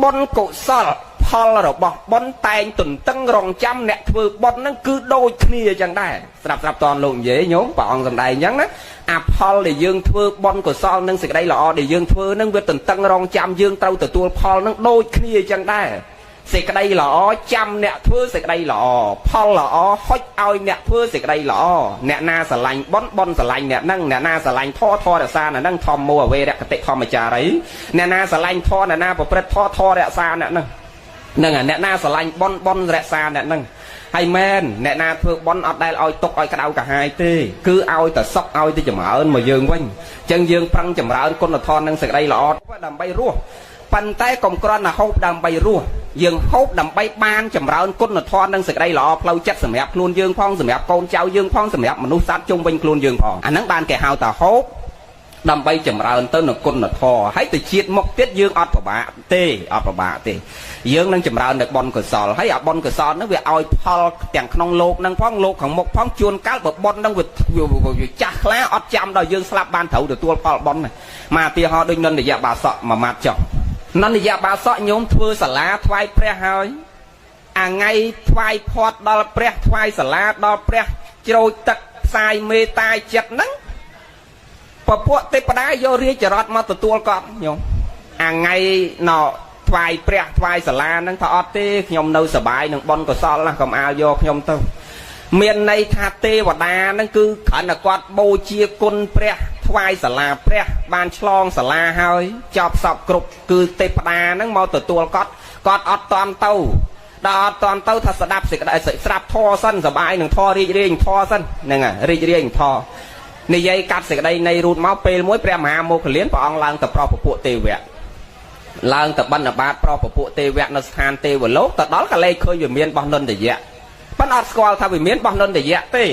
បុណ្យកុសលផលរបស់បុណ្យតែងទន្ទឹងរងចាំអ្នកធ្វើបុណ្យហ្នឹងគឺដូចគ្នាអញ្ចឹងដែរស្រាប់ស្រាប់តនលោកនិយាយញោមព្រះអង្គសម្ដែងអញ្ចឹងណាអាផលដែលយើងធ្វើបុណ្យកុសលនិងសេចក្តីល្អដែលយើងធ្វើហ្នឹងវាទន្ទឹងរងចាំយើងត្រូវទទួលផលហ្នឹងដូចគ្នាអញ្ចឹងដែរសេចក្តីល្អចាំអ្នកធ្វើសេចក្តីល្អផលល្អហុចឲ្យអ្នកធ្វើសេចក្តីល្អអ្នកណាស្រឡាញ់បុណ្យបុណ្យស្រឡាញ់អ្នកហ្នឹងអ្នកណាស្រឡាញ់ធម៌ធម៌រក្សាអ្នកហ្នឹងធម្មោអវេរគតិធម្មចារីអ្នកណាស្រឡាញ់ធម៌អ្នកណាប្រព្រឹត្តធម៌ធម៌រក្សាអ្នកហ្នឹងហ្នឹងអ្នកណាស្រឡាញ់បុណ្យបុណ្យរក្សាអ្នកហ្នឹងហើយមែនអ្នកណាធ្វើបុណ្យអត់ដែលឲ្យទុកឲ្យក្តៅកាហាយទេគឺឲ្យតែសុខឲ្យតែចម្រើនមកយើងវិញអញ្ចឹងយើងប្រឹងចម្រើនគុណធម៌និងសេចក្តីល្អដើម្បីរស់ប៉ុន្តែកុំគ្រាន់តែហូបដើម្បីរស់យើងហូបដើម្បីបានចម្រើនគុណធម៌និងសេចក្តីល្អផ្លូវចិត្តសម្រាប់ខ្លួនយើងផងសម្រាប់កូនចៅយើងផងសម្រាប់មនុស្សសត្វជុំវិញខ្លួនយើងផងអាហ្នឹងបានគេហៅថាហូបដើម្បីចម្រើនទៅនឹងគុណធម៌ហើយទៅជាតិមុខទៀតយើងអត់ពិបាកទេអត់ពិបាកទេយើងនឹងចម្រើននៅបុណ្យកុសលហើយអាបុណ្យកុសលហ្នឹងវាឲ្យផលទាំងក្នុងលោកហ្នឹងផងលោកខាងមុខផងជួនកាលបើបុណ្យហ្នឹងវាចាស់ខ្លាអត់ចាំដល់យើងស្លាប់បានត្រូវទទួលផលបុណ្យមកឧទាហរណ៍ដូចនន្ទយបាសកមួយម៉ាត់ចុះនន្ទយបាសកញោមធ្វើសាលាថ្វាយព្រះហើយអាថ្ងៃថ្វាយផាត់ដល់ព្រះថ្វាយសាលាដល់ព្រះជ្រោចទឹកផ្សាយមេត្តាចិត្តហ្នឹងពពួកទេពតាយករាជរតមកទទួលគាត់ញោមអាថ្ងៃណោថ្វាយព្រះថ្វាយសាលាហ្នឹងថាអត់ទេខ្ញុំនៅសបាយនឹងបុណ្យកុសលណាកុំអាលយកខ្ញុំទៅមានន័យថាទេវតាហ្នឹងគឺគ្រាន់តែគាត់បូជាគុណព្រះថ្វាយសាលាព្រះបានឆ្លងសាលាហើយចប់សពគ្រប់គឺទេពតាហ្នឹងមកទទួលគាត់គាត់អត់តាន់ទៅដល់អត់តាន់ទៅថាស្ដាប់សេចក្តីស្ដាប់ធម៌សិនសបាយនឹងធម៌រីករាយធម៌សិនហ្នឹងហើយរីករាយធម៌និយាយកាត់សេចក្តីនៃរូតមកពេលមួយព្រះមហាមោគលានព្រះអង្គឡើងទៅប្រោសពពួកទេវៈឡើងទៅបណ្ឌបាតប្រោសពពួកទេវៈនៅស្ថានទេវលោកទៅដល់ក៏លេខឃើញវិមានរបស់នន្ទយៈប៉ុន្តែអត់ស្គាល់ថាវិមានរបស់នន្ទយៈទេ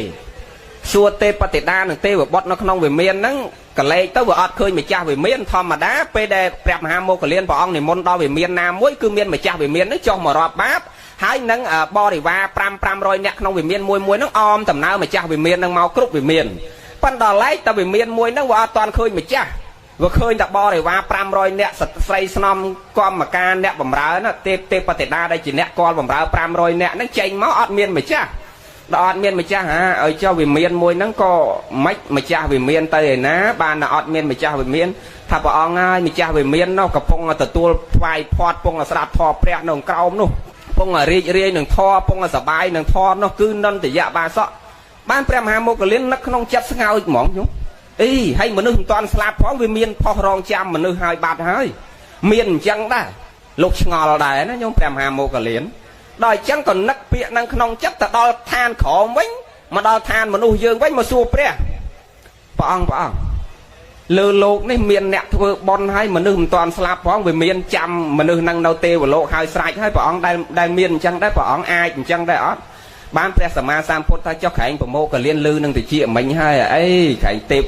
សួរទេពតិតានិងទេវបុត្រនៅក្នុងវិមានហ្នឹងក៏លេខទៅវាអត់ឃើញម្ចាស់វិមានធម្មតាពេលដែលព្រះមហាមោគលានព្រះអង្គនិមន្តដល់វិមានណាមួយគឺមានម្ចាស់វិមានហ្នឹងចុះមករាប់បាបហើយនឹងបរិវារ5 500នាក់ក្នុងវិមានមួយមួយហ្នឹងអមដំណើរម្ចាស់វិមានហ្នឹងមកគ្រប់វិមានប៉ុន្តែដល់ឡែកតែវិមានមួយហ្នឹងវាអត់ទាន់ឃើញម្ចាស់វាឃើញតែបរិវារ500នាក់ស្រីស្នំកម្មការអ្នកបំរើណាទេពទេពតិតាដែលជាអ្នកកលបំរើ500នាក់ហ្នឹងចេញមកអត់មានម្ចាស់ដល់អត់មានម្ចាស់ហាឲ្យចុះវិមានមួយហ្នឹងក៏មិនម្ចាស់វិមានទៅឯណាបានតែអត់មានម្ចាស់វិមានថាព្រះអង្គហើយម្ចាស់វិមាននោះកំពុងទទួលថ្វាយផាត់ពងស្ដាប់ធម៌ព្រះនៅក្រោមនោះពងរីករាយនឹងធម៌ពងសបាយនឹងធម៌នោះគឺនន្ទយបាសកបានព្រះមហាមោគលាននឹកក្នុងចិត្តស្ងើចហ្មងញោមអីហើយមនុស្សមិនទាន់ស្លាប់ផងវាមានផុសរងចាំមនុស្សហើយបាត់ហើយមានអញ្ចឹងដែរលោកឆ្ងល់ដែរណាញោមព្រះមហាមោគលានដល់អញ្ចឹងក៏នឹកពាក្យនឹងក្នុងចិត្តទៅដល់ឋានក្រោមវិញមកដល់ឋានមនុស្សយើងវិញមកសួរព្រះព្រះអង្គព្រះអង្គ លើលោកនេះមានអ្នកធ្វើបុណ្យហើយមនុស្សមិនទាន់ស្លាប់ផងវាមានចាំមនុស្សនឹងនៅទេវលោកហើយស្រេចហើយព្រះអង្គដែលមានអញ្ចឹងដែរព្រះអង្គអាចអញ្ចឹងដែរអត់បានព្រះសម្មាសម្ពុទ្ធថាចុះក្រែងប្រមោកលៀនលឺនឹងតិចមិញហើយអីក្រែងទេ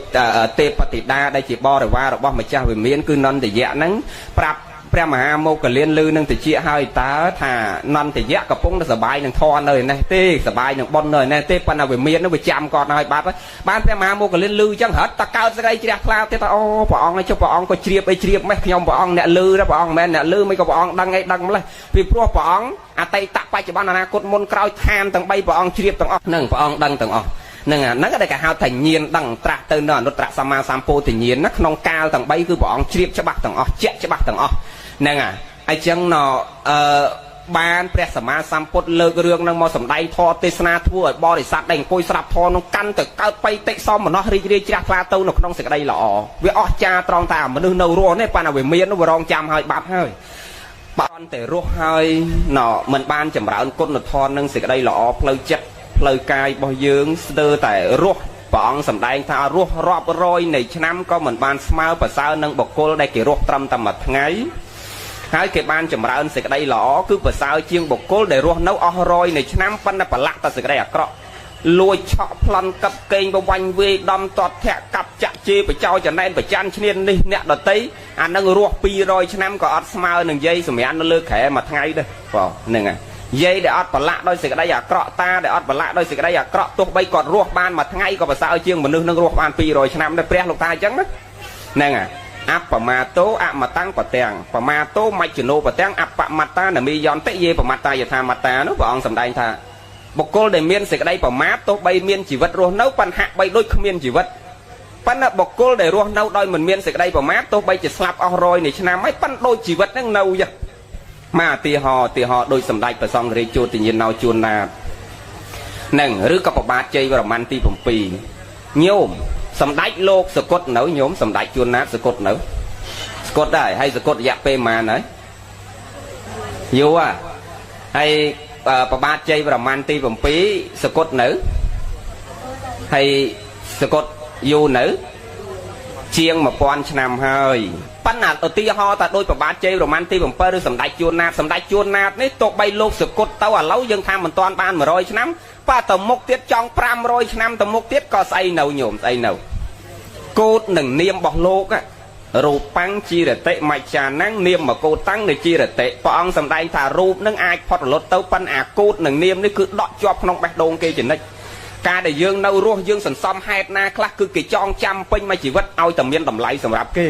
ពបតិតាដែលជាបរិវាររបស់ម្ចាស់វិមានគឺនន្តយៈហ្នឹងប្រាប់ព្រះមហាមោគលានលឺនឹងតិចហើយតើថានន្តយៈកំពុងតែសបាយនឹងធម៌នៅឯនេះទេសបាយនឹងបុណ្យនៅឯនេះទេប៉ុន្តែវិមាននោះវាចាំគាត់ហើយបាត់បានព្រះមហាមោគលានលឺអញ្ចឹងរត់តកើតសេចក្តីជ្រះថ្លាទៀតថាអូព្រះអង្គចុះព្រះអង្គក៏ជ្រាបអីជ្រាបម៉េះខ្ញុំព្រះអង្គអ្នកលឺព្រះអង្គមិនមែនអ្នកលឺមិនក៏ព្រះអង្គដឹងអីដឹងម្លេះពីព្រោះព្រះអង្គអតីតបច្ចុប្បន្នអនាគតមុនក្រោយឋានទាំង3ព្រះអង្គជ្រាបទាំងអស់នឹងព្រះអង្គដឹងទាំងអស់នឹងអាហ្នឹងដែលគេហៅថាញាណដឹងត្រាស់ទៅនៅអនុត្តរសម្មាសម្ពោធិញាណណាក្នុងកាលទាំង3គឺព្រះអង្គជ្រាបច្បាស់ទាំងអស់ជាក់ច្បាស់ទាំងអស់ហ្នឹងហើយអញ្ចឹងណបានព្រះសម្មាសម្ពុទ្ធលើករឿងនឹងមកសម្ដែងធម៌ទេសនាធ្វើឲ្យបរិស័ទដែលអង្គុយស្រាប់ធម៌នោះកាន់តែកើតបៃតិសមនោះរីករាយជ្រះថ្លាទៅនៅក្នុងសេចក្តីល្អវាអស្ចារ្យត្រង់ថាមនុស្សនៅរស់នេះប៉ុន្តែវាមានវារងចាំហើយបាត់ហើយបានតែរស់ហើយណមិនបានចម្រើនគុណធម៌និងសេចក្តីល្អផ្លូវចិត្តផ្លូវកាយរបស់យើងស្ទើរតែរស់ព្រះអង្គសម្ដែងថារស់រាប់រយនៃឆ្នាំក៏មិនបានស្មើប្រសើរនឹងបុគ្គលដែលគេរស់ត្រឹមតែមួយថ្ងៃហើយគេបានចម្រើនសេចក្តីល្អគឺប្រសើរជាងបុគ្គលដែលរស់នៅអស់រយនៃឆ្នាំប៉ុន្តែប្រឡាក់តែសេចក្តីអាក្រក់លួចឆក់ប្លន់កឹបកេងបវាញ់វេដំតតធាក់កាប់ចាក់ជេរបចោចំណែនប្រច័នឈ្នាននេះអ្នកដតីអានឹងរស់200ឆ្នាំក៏អត់ស្មើនឹងយាយសម្រាននៅលើក្រែមួយថ្ងៃដែរបងហ្នឹងហើយយាយដែលអត់ប្រឡាក់ដោយសេចក្តីអាក្រក់តាដែលអត់ប្រឡាក់ដោយសេចក្តីអាក្រក់ទោះបីគាត់រស់បានមួយថ្ងៃក៏ប្រសើរជាងមនុស្សនឹងរស់បាន200ឆ្នាំដែរព្រះលោកថាអញ្ចឹងណាហ្នឹងហើយអបមាតោអមតាំងបទាំងបមាតោមច្ចនោបទាំងអបមត្តានមីយន្តិយេបមត្តាយថាមត្តានោះព្រះអង្គសម្ដែងថាបុគ្គលដែលមានសេចក្តីប្រមាទទោះបីមានជីវិតរស់នៅប៉ុន្តែហាក់បីដូចគ្មានជីវិតប៉ុន្តែបុគ្គលដែលរស់នៅដោយមិនមានសេចក្តីប្រមាទទោះបីជាស្លាប់អស់រយនៃឆ្នាំហើយប៉ុន្តែដូចជីវិតហ្នឹងនៅយ៉ាមកឧទាហរណ៍ដូចសម្ដេចព្រះសង្ឃរាជជួតិញាណោជួនណាតនឹងឬក៏ប្របាទជ័យវរ្ម័នទី7ញោមសម្ដេចលោកសកុតនៅញោមសម្ដេចជួនណាតសកុតនៅសកុតដែរហើយសកុតរយៈពេលប៉ុន្មានហើយយូរហើយប្របាទជ័យវរ្ម័នទី7សកុតនៅហើយសកុតយូរនៅជាង1000ឆ្នាំហើយប៉ុន្តែឧទាហរណ៍តែដូចប្របាទជ័យវរ្ម័នទី7ឬសម្ដេចជួនណាតសម្ដេចជួនណាតនេះទោះបីលោកសកុតទៅឥឡូវយើងថាមិនទាន់បាន100ឆ្នាំបាទទៅមុខទៀតចង់500ឆ្នាំទៅមុខទៀតក៏ស្អីនៅញោមស្អីនៅកូតនឹងនាមរបស់លោករូបាំងជីរតិមច្ចានំនាមកោតាំងនៃជីរតិព្រះអង្គសម្ដែងថារូបនឹងអាចផុតរលត់ទៅប៉ុន្តែអាកូតនឹងនាមនេះគឺដកជាប់ក្នុងបេះដូងគេចនិចការដែលយើងនៅរស់យើងសន្សំហេតុណាខ្លះគឺគេចងចាំពេញមួយជីវិតឲ្យតែមានតម្លៃសម្រាប់គេ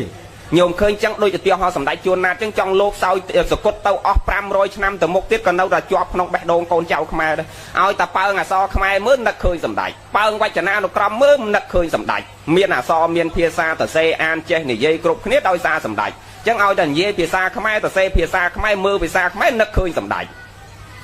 ញោមឃើញចឹងដូចឧទាហរណ៍សម្ដេចជួនណាតចឹងចង់លោកសោយសកុតទៅអស់500ឆ្នាំទៅមុខទៀតក៏នៅតែជាប់ក្នុងបេះដូងកូនចៅខ្មែរដែរឲ្យតែប៉ើងអសរខ្មែរមើលនឹកឃើញសម្ដេចប៉ើងវចនានុក្រមមើលនឹកឃើញសម្ដេចមានអសរមានភាសាតសេអានចេះនិយាយគ្រប់គ្នាដោយសារសម្ដេចចឹងឲ្យតែនិយាយភាសាខ្មែរតសេភាសាខ្មែរមើលភាសាខ្មែរនឹកឃើញសម្ដេច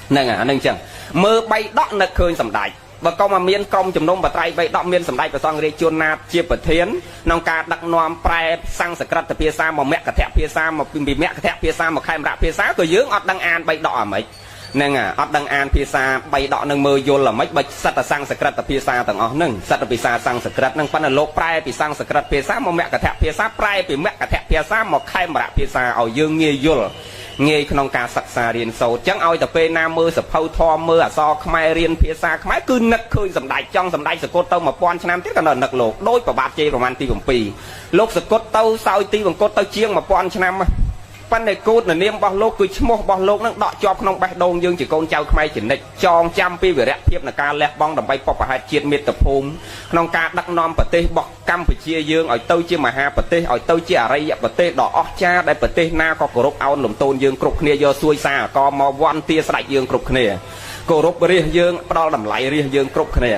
ហ្នឹងអាហ្នឹងចឹងមើលបីដកនឹកឃើញសម្ដេចបើកុំមកមានក្រុមជំនុំបត្រៃបីដកមានសម្ដេចព្រះសង្ឃរាជជួនណាតជាប្រធានក្នុងការដឹកនាំប្រែសំស្ក្រឹតភាសាមកមគ្គធភាសាមកពីមគ្គធភាសាមកខេមរៈភាសាក៏យើងអត់ដឹងអានបីដកអាម៉េចហ្នឹងអត់ដឹងអានភាសាបីដកនឹងមើលយល់អាម៉េចបើសិតតែសំស្ក្រឹតភាសាទាំងអស់ហ្នឹងសិតតែភាសាសំស្ក្រឹតហ្នឹងប៉ុន្តែលោកប្រែពីសំស្ក្រឹតភាសាមកមគ្គធភាសាប្រែពីមគ្គធភាសាមកខេមរៈភាសាឲ្យយើងងាយយល់ងាយក្នុងការសិក្សារៀនសូត្រចឹងឲ្យតែពេលណាមើលសភៅធម៌មើលអក្សរខ្មែររៀនភាសាខ្មែរគឺនឹកឃើញសម្ដេចចង់សម្ដេចសកុតទៅ1000ឆ្នាំទៀតក៏នៅនឹកលោកដូចប្របាទជ័យប្រមាណទី7លោកសកុតទៅសោយទីបង្គត់ទៅជាង1000ឆ្នាំប៉ុន្តែកូតនាមរបស់លោកគឺឈ្មោះរបស់លោកនឹងដកជាប់ក្នុងបេះដូងយើងជាកូនចៅខ្មែរជានិច្ចចងចាំពីវីរភាពនៃការលះបង់ដើម្បីបព្វហេតុជាតិមាតុភូមិក្នុងការដឹកនាំប្រទេសរបស់កម្ពុជាយើងឲ្យទៅជាមហាប្រទេសឲ្យទៅជាអរិយប្រទេសដ៏អស្ចារ្យដែលប្រទេសណាក៏គោរពអោនលំទោនយើងគ្រប់គ្នាយកសួយសារកមកវ័នទាស្ដេចយើងគ្រប់គ្នាគោរពរាជយើងផ្ដល់តម្លៃរាជយើងគ្រប់គ្នា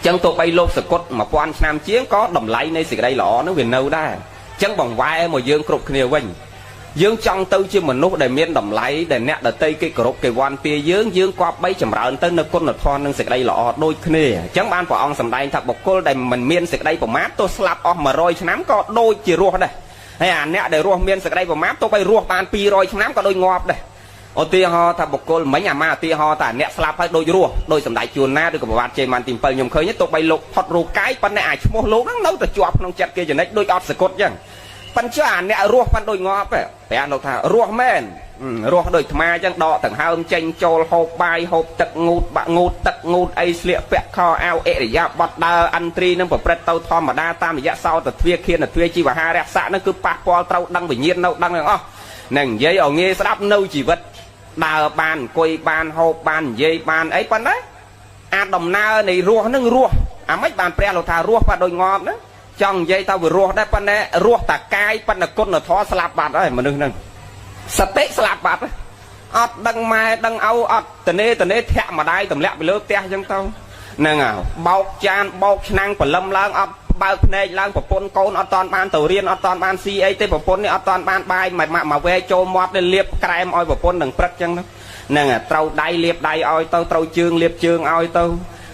ចឹងទោះបីលោកសកុត1000ឆ្នាំជាងក៏តម្លៃនៃសេចក្តីល្អនោះវានៅដែរចឹងបង្វែរមកយើងគ្រប់គ្នាវិញយើងចង់ទៅជាមនុស្សដែលមានតម្លៃដែលអ្នកដទៃគេគោរពគេវ័នទាយើងយើងគប្បីចម្រើនទៅនៅគុណធម៌និងសេចក្តីល្អដូចគ្នាអញ្ចឹងបានព្រះអង្គសម្ដែងថាបុគ្គលដែលមិនមានសេចក្តីប្រមាទទោះស្លាប់អស់100ឆ្នាំក៏ដូចជារស់ដែរហើយអាអ្នកដែលរស់មានសេចក្តីប្រមាទទោះបីរស់បាន200ឆ្នាំក៏ដូចងាប់ដែរ ឧទាហរណ៍ថាបុគ្គលមិញអាមាឧទាហរណ៍ថាអ្នកស្លាប់ហើយដូចរស់ដោយសម្ដេចជួនណាឬក៏ប្រវត្តិជ័យម៉ានទី7ខ្ញុំឃើញទោះបីលោកផុតរូបកាយប៉ុន្តែអាឈ្មោះលោកហ្នឹងនៅតែជាប់ក្នុងចិត្តគេចំណិចដូចអត់សកត់ចឹងប៉ុន្តែអាអ្នករស់ប៉ាន់ដូចងាប់ព្រះលោកថារស់មែនរស់ដូចអាត្មាចឹងដកដង្ហើមចេញចូលហូបបាយហូបទឹកងូតបាក់ងូតទឹកងូតអីស្លៀកពាក់ខោអាវអរិយាបថដើរឥន្ទ្រីនឹងប្រព្រឹត្តទៅធម្មតាតាមរយៈសោតទ្វាខៀនទ្វាជីវហារៈស័កនឹងគឺប៉ះពាល់ត្រូវដឹងវិញ្ញាណនៅដឹងទាំងអស់នឹងនិយាយឲ្យងាយស្ដាប់នៅជីវិតដើរបានអង្គុយបានហូបបាននិយាយបានអីប៉ុន្តែអាដំណើរនៃរស់នឹងរស់អាម៉េចបានព្រះលោកថារស់ប៉ាដូចងាប់ណាចង់និយាយថាវារស់ដែរប៉ុន្តែរស់តាកាយប៉ុន្តែគុណធម៌ស្លាប់បាត់ហើយមនុស្សហ្នឹងសតិស្លាប់បាត់អត់ដឹងម៉ែដឹងឪអត់តនេតនេធាក់ម្ដាយទម្លាក់ពីលើផ្ទះអញ្ចឹងទៅហ្នឹងហើយបោកចានបោកឆ្នាំងព្រលឹមឡើងអត់បើកភ្នែកឡើងប្រពន្ធកូនអត់តាន់បានទៅរៀនអត់តាន់បានស៊ីអីទេប្រពន្ធនេះអត់តាន់បានបាយមកវែចូលមាត់នេះលាបក្រែមឲ្យប្រពន្ធនឹងព្រឹកចឹងហ្នឹងត្រូវដៃលាបដៃឲ្យទៅត្រូវជើងលាបជើងឲ្យទៅ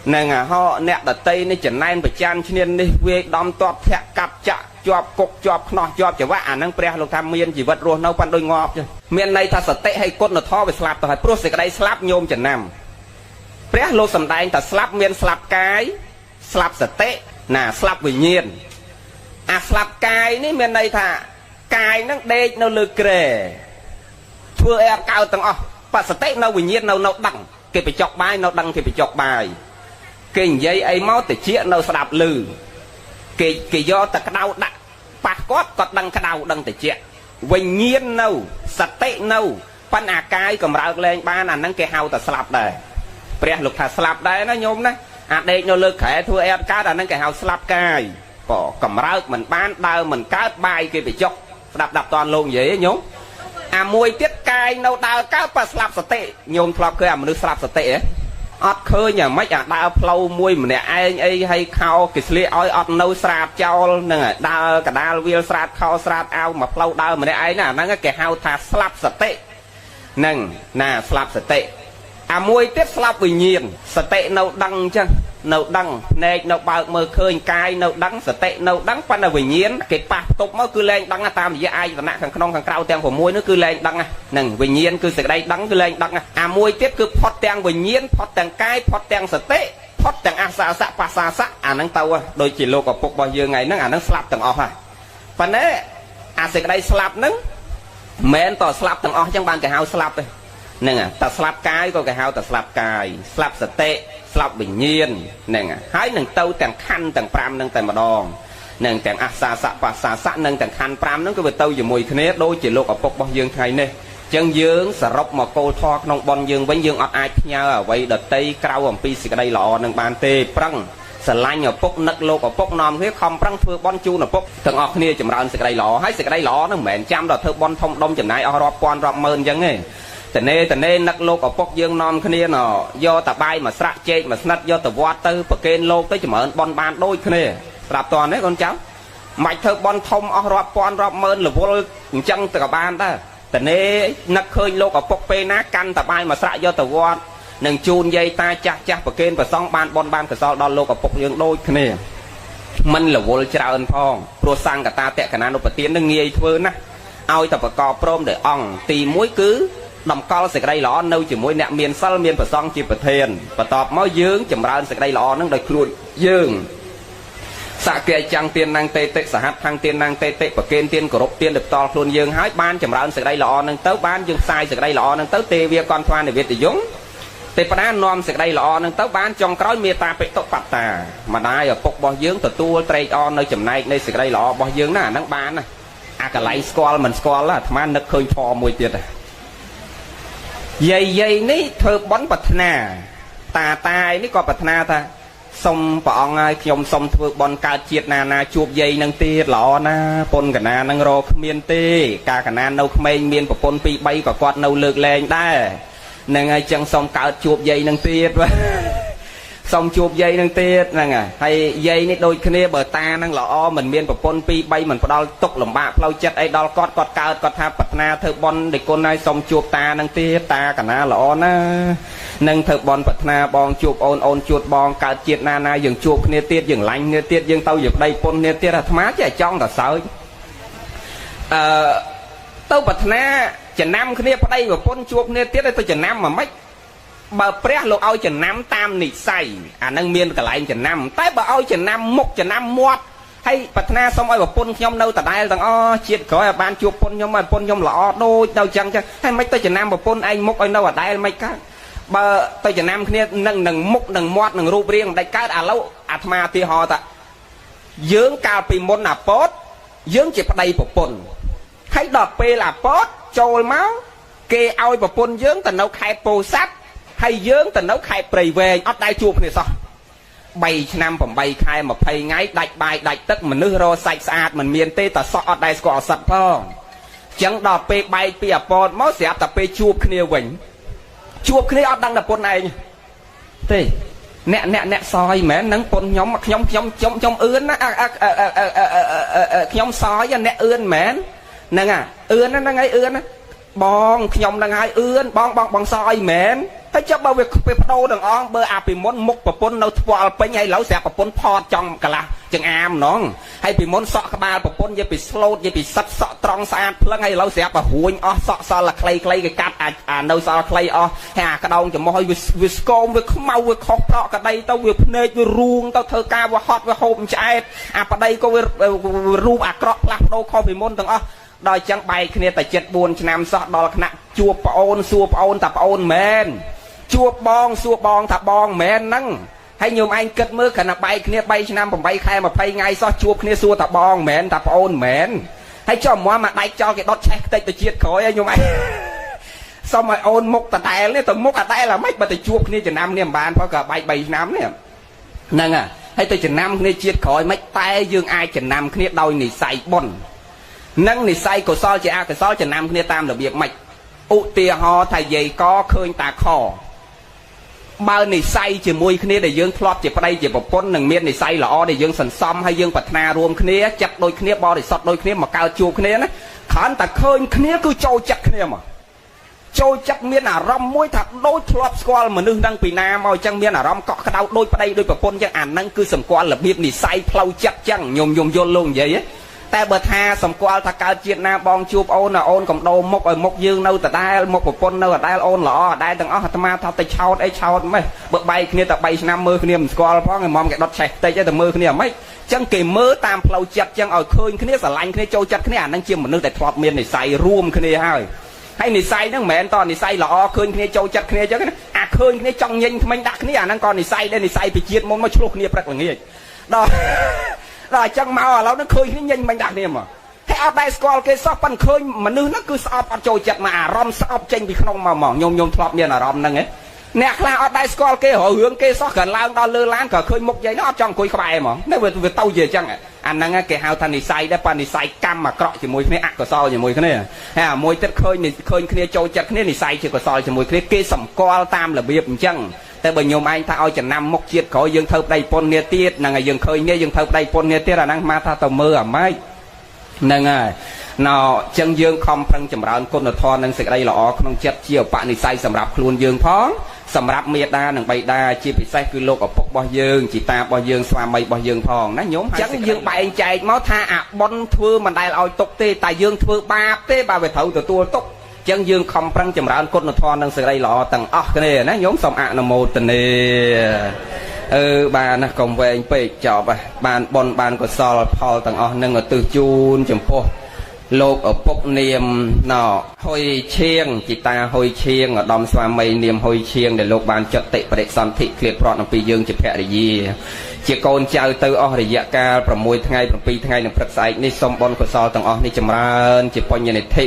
ហ្នឹងហោអ្នកដតីនេះចំណែនប្រចានឈ្នាននេះវាយដំតបធាក់កាប់ចាក់ជាប់គុកជាប់ខ្នោះជាប់ច្រវាក់អាហ្នឹងព្រះលោកថាមានជីវិតរស់នៅប៉ាន់ដូចងាប់ចឹងមានន័យថាសតិហើយគុណធម៌វាស្លាប់ទៅហើយព្រោះសេចក្តីស្លាប់ញោមចំណាំព្រះលោកសំដែងថាស្លាប់មានស្លាប់កាយស្លាប់សតិណាស្លាប់វិញ្ញាណអាស្លាប់កាយនេះមានន័យថាកាយហ្នឹងដេកនៅលើគ្រែធ្វើអីអត់កើតទាំងអស់បសតិនៅវិញ្ញាណនៅដឹងគេបញ្ចុកបាយនៅដឹងគេបញ្ចុកបាយគេនិយាយអីមកតិចនៅស្ដាប់ឮគេយកតែក្តៅដាក់ប៉ះគាត់គាត់ដឹងក្តៅដឹងតិចវិញ្ញាណនៅសតិនៅប៉ុន្តែអាកាយកម្រើកលែងបានអាហ្នឹងគេហៅតែស្លាប់ដែរព្រះលោកថាស្លាប់ដែរណាញោមណាអាដេកនៅលើក្រែធ្វើអីអត់កើតអាហ្នឹងគេហៅស្លាប់កាយក៏កម្រើកមិនបានដើរមិនកើតបាយគេបញ្ចុកស្ដាប់ដាប់តន់លោកនិយាយញោមអាមួយទៀតកាយនៅដើរកើតប៉ះស្លាប់សតិញោមធ្លាប់ឃើញអាមនុស្សស្លាប់សតិហ៎អត់ឃើញអាម៉េចអាដើរផ្លូវមួយម្នាក់ឯងអីហើយខោគេស្លៀកឲ្យអត់នៅស្រាតចោលហ្នឹងដើរកដាលវាលស្រាតខោស្រាតអាវមកផ្លូវដើរម្នាក់ឯងណាអាហ្នឹងគេហៅថាស្លាប់សតិហ្នឹងណាស្លាប់សតិអាមួយទៀតស្លាប់វិញ្ញាណសតិនៅដឹងអញ្ចឹងនៅដឹងភ្នែកនៅបើកមើលឃើញកាយនៅដឹងសតិនៅដឹងប៉ុន្តែវិញ្ញាណគេប៉ះផ្ទប់មកគឺលែងដឹងតាមរយៈអាយតនៈខាងក្នុងខាងក្រៅទាំង6នោះគឺលែងដឹងហ្នឹងវិញ្ញាណគឺសេចក្តីដឹងគឺលែងដឹងអាមួយទៀតគឺផុតទាំងវិញ្ញាណផុតទាំងកាយផុតទាំងសតិផុតទាំងអាសាសៈបាសាសៈអាហ្នឹងទៅដូចជាលោកឪពុករបស់យើងថ្ងៃហ្នឹងអាហ្នឹងស្លាប់ទាំងអស់ហើយប៉ុន្តែអាសេចក្តីស្លាប់ហ្នឹងមិនមែនតស្លាប់ទាំងអស់អញ្ចឹងបានគេហៅស្លាប់ទេហ្នឹងតែស្លាប់កាយក៏គេហៅតែស្លាប់កាយស្លាប់សតិស្លាប់វិញ្ញាណហ្នឹងហើយនឹងទៅទាំងខណ្ឌទាំង5ហ្នឹងតែម្ដងនឹងទាំងអាសាសៈបាសាសៈនិងទាំងខណ្ឌ5ហ្នឹងក៏វាទៅជាមួយគ្នាដូចជាលោកឪពុករបស់យើងថ្ងៃនេះអញ្ចឹងយើងសរុបមកគោលធម៌ក្នុងបុណ្យយើងវិញយើងអត់អាចផ្ញើអ្វីដតីក្រៅអំពីសេចក្តីល្អនឹងបានទេប្រឹងស្រឡាញ់ឪពុកនឹកលោកឪពុកនាំគ្នាខំប្រឹងធ្វើបុណ្យជូនឪពុកទាំងអស់គ្នាចម្រើនសេចក្តីល្អហើយសេចក្តីល្អហ្នឹងមិនមែនចាំដល់ធ្វើបុណ្យធំដុំចំណាយអស់រាប់ពាន់រាប់ម៉ឺនអញ្ចឹងទេតនេតនេនឹកលោកឪពុកយើងនាំគ្នាណយកតបាយមកស្រាក់ចេកមកស្និតយកទៅវត្តទៅប្រគេនលោកទៅចម្រើនបុណ្យបានដូចគ្នាស្រាប់តនេះកូនចៅមិនធ្វើបុណ្យធំអស់រាប់ពាន់រាប់ម៉ឺនរវល់អញ្ចឹងទៅក៏បានដែរតនេនឹកឃើញលោកឪពុកពេលណាកាន់តបាយមកស្រាក់យកទៅវត្តនឹងជូនយាយតាចាស់ចាស់ប្រគេនប្រសង់បានបុណ្យបានកសលដល់លោកឪពុកយើងដូចគ្នាមិនរវល់ច្រើនផងព្រោះសង្កតាតកណានុបទាននឹងងាយធ្វើណាស់ឲ្យតែប្រកបព្រមដោយអង្គទី1គឺតម្កល់សេចក្តីល្អនៅជាមួយអ្នកមានសិលមានប្រសង់ជាប្រធានបន្ទាប់មកយើងចម្រើនសេចក្តីល្អនឹងដោយខ្លួនយើងសក្កិចាំងទានណាំងតេតិសហត្ថខាងទានណាំងតេតិប្រគេនទានគោរពទានដោយផ្ទាល់ខ្លួនយើងហើយបានចម្រើនសេចក្តីល្អនឹងទៅបានយើងផ្សាយសេចក្តីល្អនឹងទៅទេវាកនថ្វានិវេទយងទេពតានាំសេចក្តីល្អនឹងទៅបានចុងក្រោយមេត្តាបិតុបត្តាម្ដាយឪពុករបស់យើងទទួលត្រេកអរនៅចំណែកនៃសេចក្តីល្អរបស់យើងណាអាហ្នឹងបានណាអាកន្លែងស្គាល់មិនស្គាល់អាត្មានឹកឃើញធម៌មួយទៀតយាយយាយនេះធ្វើបុណ្យប្រាថ្នាតាតាយនេះក៏ប្រាថ្នាថាសុំព្រះអង្គហើយខ្ញុំសុំធ្វើបុណ្យកើតជាតិណាណាជួបយាយនឹងទៀតល្អណាពុនកណានឹងរកគ្មានទេកាកណានៅក្មេងមានប្រពន្ធ2 3ក៏គាត់នៅលើកលែងដែរហ្នឹងហើយចឹងសុំកើតជួបយាយនឹងទៀតសុំជួបយាយនឹងទៀតហ្នឹងហើយយាយនេះដូចគ្នាបើតានឹងល្អមិនមានប្រពន្ធ2 3មិនផ្ដល់ទុកលំបាកផ្លូវចិត្តអីដល់គាត់គាត់កើតគាត់ថាប្រាថ្នាធ្វើបុណ្យដោយគុណហើយសុំជួបតានឹងទៀតតាកណាល្អណានឹងធ្វើបុណ្យប្រាថ្នាបងជួបអូនអូនជួបបងកើតជាតិណាណាយើងជួបគ្នាទៀតយើងឡាញ់គ្នាទៀតយើងទៅជាប្តីពុនគ្នាទៀតអាត្មាចេះចង់តែសើចទៅប្រាថ្នា ចំណាំគ្នាប្តីប្រពន្ធជួបគ្នាទៀតទៅចំណាំមកម៉េចបើព្រះលោកឲ្យចំណាំតាមនិស័យអានឹងមានកន្លែងចំណាំតែបើឲ្យចំណាំមុខចំណាំមាត់ហើយប្រាថ្នាសូមឲ្យប្រពន្ធខ្ញុំនៅដដែលទាំងអស់ជាតិក្រោយឲ្យបានជួបប្រពន្ធខ្ញុំឲ្យប្រពន្ធខ្ញុំល្អដូចទៅចឹងចឹងហើយមិនទៅចំណាំប្រពន្ធឯងមុខឲ្យនៅដដែលមិនកើតបើទៅចំណាំគ្នានឹងមុខនឹងមាត់នឹងរូបរាងមិនដាច់កើតឥឡូវអាត្មាឧទាហរណ៍ថាយើងកាលពីមុនអាពតយើងជាប្តីប្រពន្ធហើយដល់ពេលអាពតចូលមកគេឲ្យប្រពន្ធយើងទៅនៅខេត្តពោធិ៍សាត់ហើយយើងទៅនៅខេត្តព្រៃវែងអត់ដែលជួបគ្នាសោះ3ឆ្នាំ8ខែ20ថ្ងៃដាច់បាយដាច់ទឹកមនុស្សរសាច់ស្អាតមិនមានទេតែសក់អត់ដែលស្គាល់សិតផងចឹងដល់ពេលបែកពីអាពតមកស្រាប់តែពេលជួបគ្នាវិញជួបគ្នាអត់ដឹងតែប្រពន្ធឯងទេអ្នកអ្នកអ្នកសយមែននឹងប្រពន្ធខ្ញុំខ្ញុំខ្ញុំខ្ញុំខ្ញុំអឿនណាខ្ញុំសយអ្នកអឿនមែនហ្នឹងអាអឿនហ្នឹងហើយអឿនណាបងខ្ញុំហ្នឹងហើយអឿនបងបងបងសយមែនហើយចាប់បើវាបដូរទាំងអស់បើអាពីមុនមុខប្រពន្ធនៅថ្ពាល់ពេញហើយឥឡូវស្រាប់ប្រពន្ធផតចង់កន្លះចង្អាមហ្នងហើយពីមុនសក់ក្បាលប្រពន្ធនិយាយពីស្លូតនិយាយពីសិតសក់ត្រង់ស្អាតភ្លឹងហើយឥឡូវស្រាប់តែរួញអស់សក់សល់តែខ្លីៗគេកាត់អានៅសល់ខ្លីអស់ហើយអាក្តោងច្រមុះហើយវាស្គមវាខ្មៅវាខុសប្រក់ក្តីទៅវាភ្នែកវារូងទៅធ្វើការវាហត់វាហូបឆ្អែតអាប្តីក៏វារូបអាក្រក់ផ្លាស់ប្ដូរខុសពីមុនទាំងអស់ដល់ចឹងបែកគ្នាតែចិត្ត4ឆ្នាំសោះដល់ថ្នាក់ជួបប្អូនសួរប្អូនថាប្អូនមែនជួបបងសួរបងថាបងមែនហ្នឹងហើយញោមឯងគិតមើលគ្រាន់តែបែកគ្នា3ឆ្នាំ8ខែ20ថ្ងៃសោះជួបគ្នាសួរថាបងមែនថាប្អូនមែនហើយចុះមកមកដាច់ចោលគេដុតឆេះខ្ទេចទៅជាតិក្រោយហើយញោមឯងសុំឲ្យអូនមុខដដែលនេះទៅមុខអដែលអាម៉េចបើទៅជួបគ្នាចំណាំនេះមិនបានព្រោះក៏បែក3ឆ្នាំនេះហ្នឹងហើយទៅចំណាំគ្នាជាតិក្រោយមិនតែយើងអាចចំណាំគ្នាដោយនិស័យបុណ្យនិងនិស័យកុសលជាអកុសលចំណាំគ្នាតាមរបៀបម៉េចឧទាហរណ៍ថាយាយកឃើញតាខបើនិស័យជាមួយគ្នាដែលយើងធ្លាប់ជាប្តីជាប្រពន្ធនឹងមាននិស័យល្អដែលយើងសន្សំហើយយើងប្រាថ្នារួមគ្នាចិត្តដូចគ្នាបរិសុទ្ធដូចគ្នាមកកើតជួបគ្នាណាគ្រាន់តែឃើញគ្នាគឺចូលចិត្តគ្នាមកចូលចិត្តមានអារម្មណ៍មួយថាដូចធ្លាប់ស្គាល់មនុស្សនឹងពីណាមកអញ្ចឹងមានអារម្មណ៍កក់ក្ដៅដូចប្តីដូចប្រពន្ធអញ្ចឹងអាហ្នឹងគឺសម្គាល់របៀបនិស័យផ្លូវចិត្តអញ្ចឹងញោមយល់លោកនិយាយតែបើថាសម្គាល់ថាកើតជាតិណាបងជួបអូនអូនកំដូរមុខឲ្យមុខយើងនៅដដែលមុខប្រពន្ធនៅដដែលអូនល្អដដែលទាំងអស់អាត្មាថាទៅឆោតអីឆោតម៉េះបើបែកគ្នាតែ3ឆ្នាំមើលគ្នាមិនស្គាល់ផងឯមុំគេដុតឆេះតិចតែមើលគ្នាម៉េចចឹងគេមើលតាមផ្លូវចិត្តចឹងឲ្យឃើញគ្នាស្រឡាញ់គ្នាចូលចិត្តគ្នាអានឹងជាមនុស្សដែលធ្លាប់មាននិស័យរួមគ្នាហើយហើយនិស័យហ្នឹងមិនមែនតនិស័យល្អឃើញគ្នាចូលចិត្តគ្នាចឹងណាអាឃើញគ្នាចង់ញញថ្មិញដាក់គ្នាអាហ្នឹងក៏និស័យដែរនិស័យពីជាតិមុនមកឆ្លោះគ្នាព្រឹកល្ងាចដល់អញ្ចឹងមកឥឡូវហ្នឹងឃើញគ្នាញញមិញដាក់គ្នាមកហើយអត់ដែលស្គាល់គេសោះប៉ិនឃើញមនុស្សហ្នឹងគឺស្អប់អត់ចូលចិត្តមកអារម្មណ៍ស្អប់ចេញពីក្នុងមកហ្មងញោមធ្លាប់មានអារម្មណ៍ហ្នឹងហ៎អ្នកខ្លះអត់ដែលស្គាល់គេរករឿងគេសោះគ្រាន់ឡើងដល់លើឡានក៏ឃើញមុខយាយហ្នឹងអត់ចង់អង្គុយក្បែរហ្មងនេះវាទៅជាអញ្ចឹងអាហ្នឹងគេហៅថានិស័យដែរប៉និស័យកម្មអាក្រក់ជាមួយគ្នាអកុសលជាមួយគ្នាហើយអាមួយទៀតឃើញគ្នាចូលចិត្តគ្នានិស័យជាកុសលជាមួយគ្នាគេសម្គាល់តាមរបៀបអញ្ចឹងតែបើញោមឯងថាឲ្យចំណាំមុខជាតិក្រោយយើងធ្វើប្តីប្រពន្ធគ្នាទៀតហ្នឹងហើយយើងឃើញនេះយើងធ្វើប្តីប្រពន្ធគ្នាទៀតអាហ្នឹងមកថាទៅមើលអាម៉េចហ្នឹងហើយណោចឹងយើងខំប្រឹងចម្រើនគុណធម៌និងសេចក្តីល្អក្នុងចិត្តជាឧបនិស្ស័យសម្រាប់ខ្លួនយើងផងសម្រាប់មេដានិងបិតាជាពិសេសគឺលោកឪពុករបស់យើងជីតារបស់យើងស្វាមីរបស់យើងផងណាញោមចឹងយើងបែងចែកមកថាអាបុណ្យធ្វើមិនដែលឲ្យទុកទេតែយើងធ្វើបាបទេបើវាត្រូវទទួលទុកចឹងយើងខំប្រឹងចម្រើនគុណធម៌និងសេចក្តីល្អទាំងអស់គ្នាណាញោមសូមអនុមោទនាបានណាកុំវែងពេកចប់បានបុណ្យបានកុសលផលទាំងអស់នឹងឧទ្ទិសជូនចំពោះលោកឪពុកនាមណហុយឈៀងជីតាហុយឈៀងឧត្តមស្វាមីនាមហុយឈៀងដែលលោកបានចតិបរិសន្ធិឃ្លាតប្រត់អំពីយើងជាភរិយាជាកូនចៅទៅអស់រយៈកាល6ថ្ងៃ7ថ្ងៃនឹងព្រឹកស្អែកនេះសូមបុណ្យកុសលទាំងអស់នេះចម្រើនជាបញ្ញនិធិ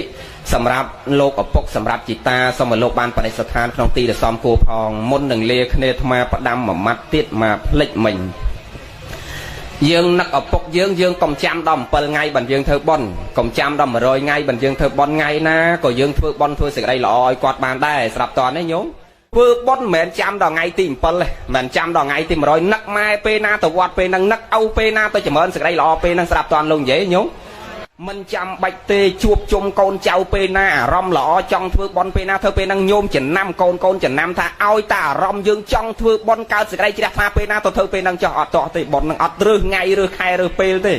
សម្រាប់លោកឪពុកសម្រាប់ជីតាសូមឲ្យលោកបានបដិស្ថានក្នុងទីដ៏សមគួរផងមុននឹងលាគ្នាអាត្មាផ្ដាំមួយម៉ាត់ទៀតមកភ្លេចមិញយើងនឹកឪពុកយើងយើងកុំចាំដល់7ថ្ងៃបានយើងធ្វើបុណ្យកុំចាំដល់100ថ្ងៃបានយើងធ្វើបុណ្យថ្ងៃណាក៏យើងធ្វើបុណ្យធ្វើសេចក្តីល្អឲ្យគាត់បានដែរស្រាប់តនេះញោមធ្វើបុណ្យមិនមែនចាំដល់ថ្ងៃទី7ទេមិនចាំដល់ថ្ងៃទី100នឹកម៉ែពេលណាទៅវត្តពេលហ្នឹងនឹកឪពេលណាទៅចម្រើនសេចក្តីល្អពេលហ្នឹងស្រាប់តលោកនិយាយញោមមិនចាំបាច់ទេជួបជុំកូនចៅពេលណាអារម្មណ៍ល្អចង់ធ្វើបុណ្យពេលណាធ្វើពេលហ្នឹងញោមចំណាំកូនចំណាំថាឲ្យតែអារម្មណ៍យើងចង់ធ្វើបុណ្យកើតសេចក្តីជ្រះថ្លាពេលណាទៅធ្វើពេលហ្នឹងចោះអត់តោះទេបុណ្យហ្នឹងអត់រើសថ្ងៃរើសខែរើសពេលទេ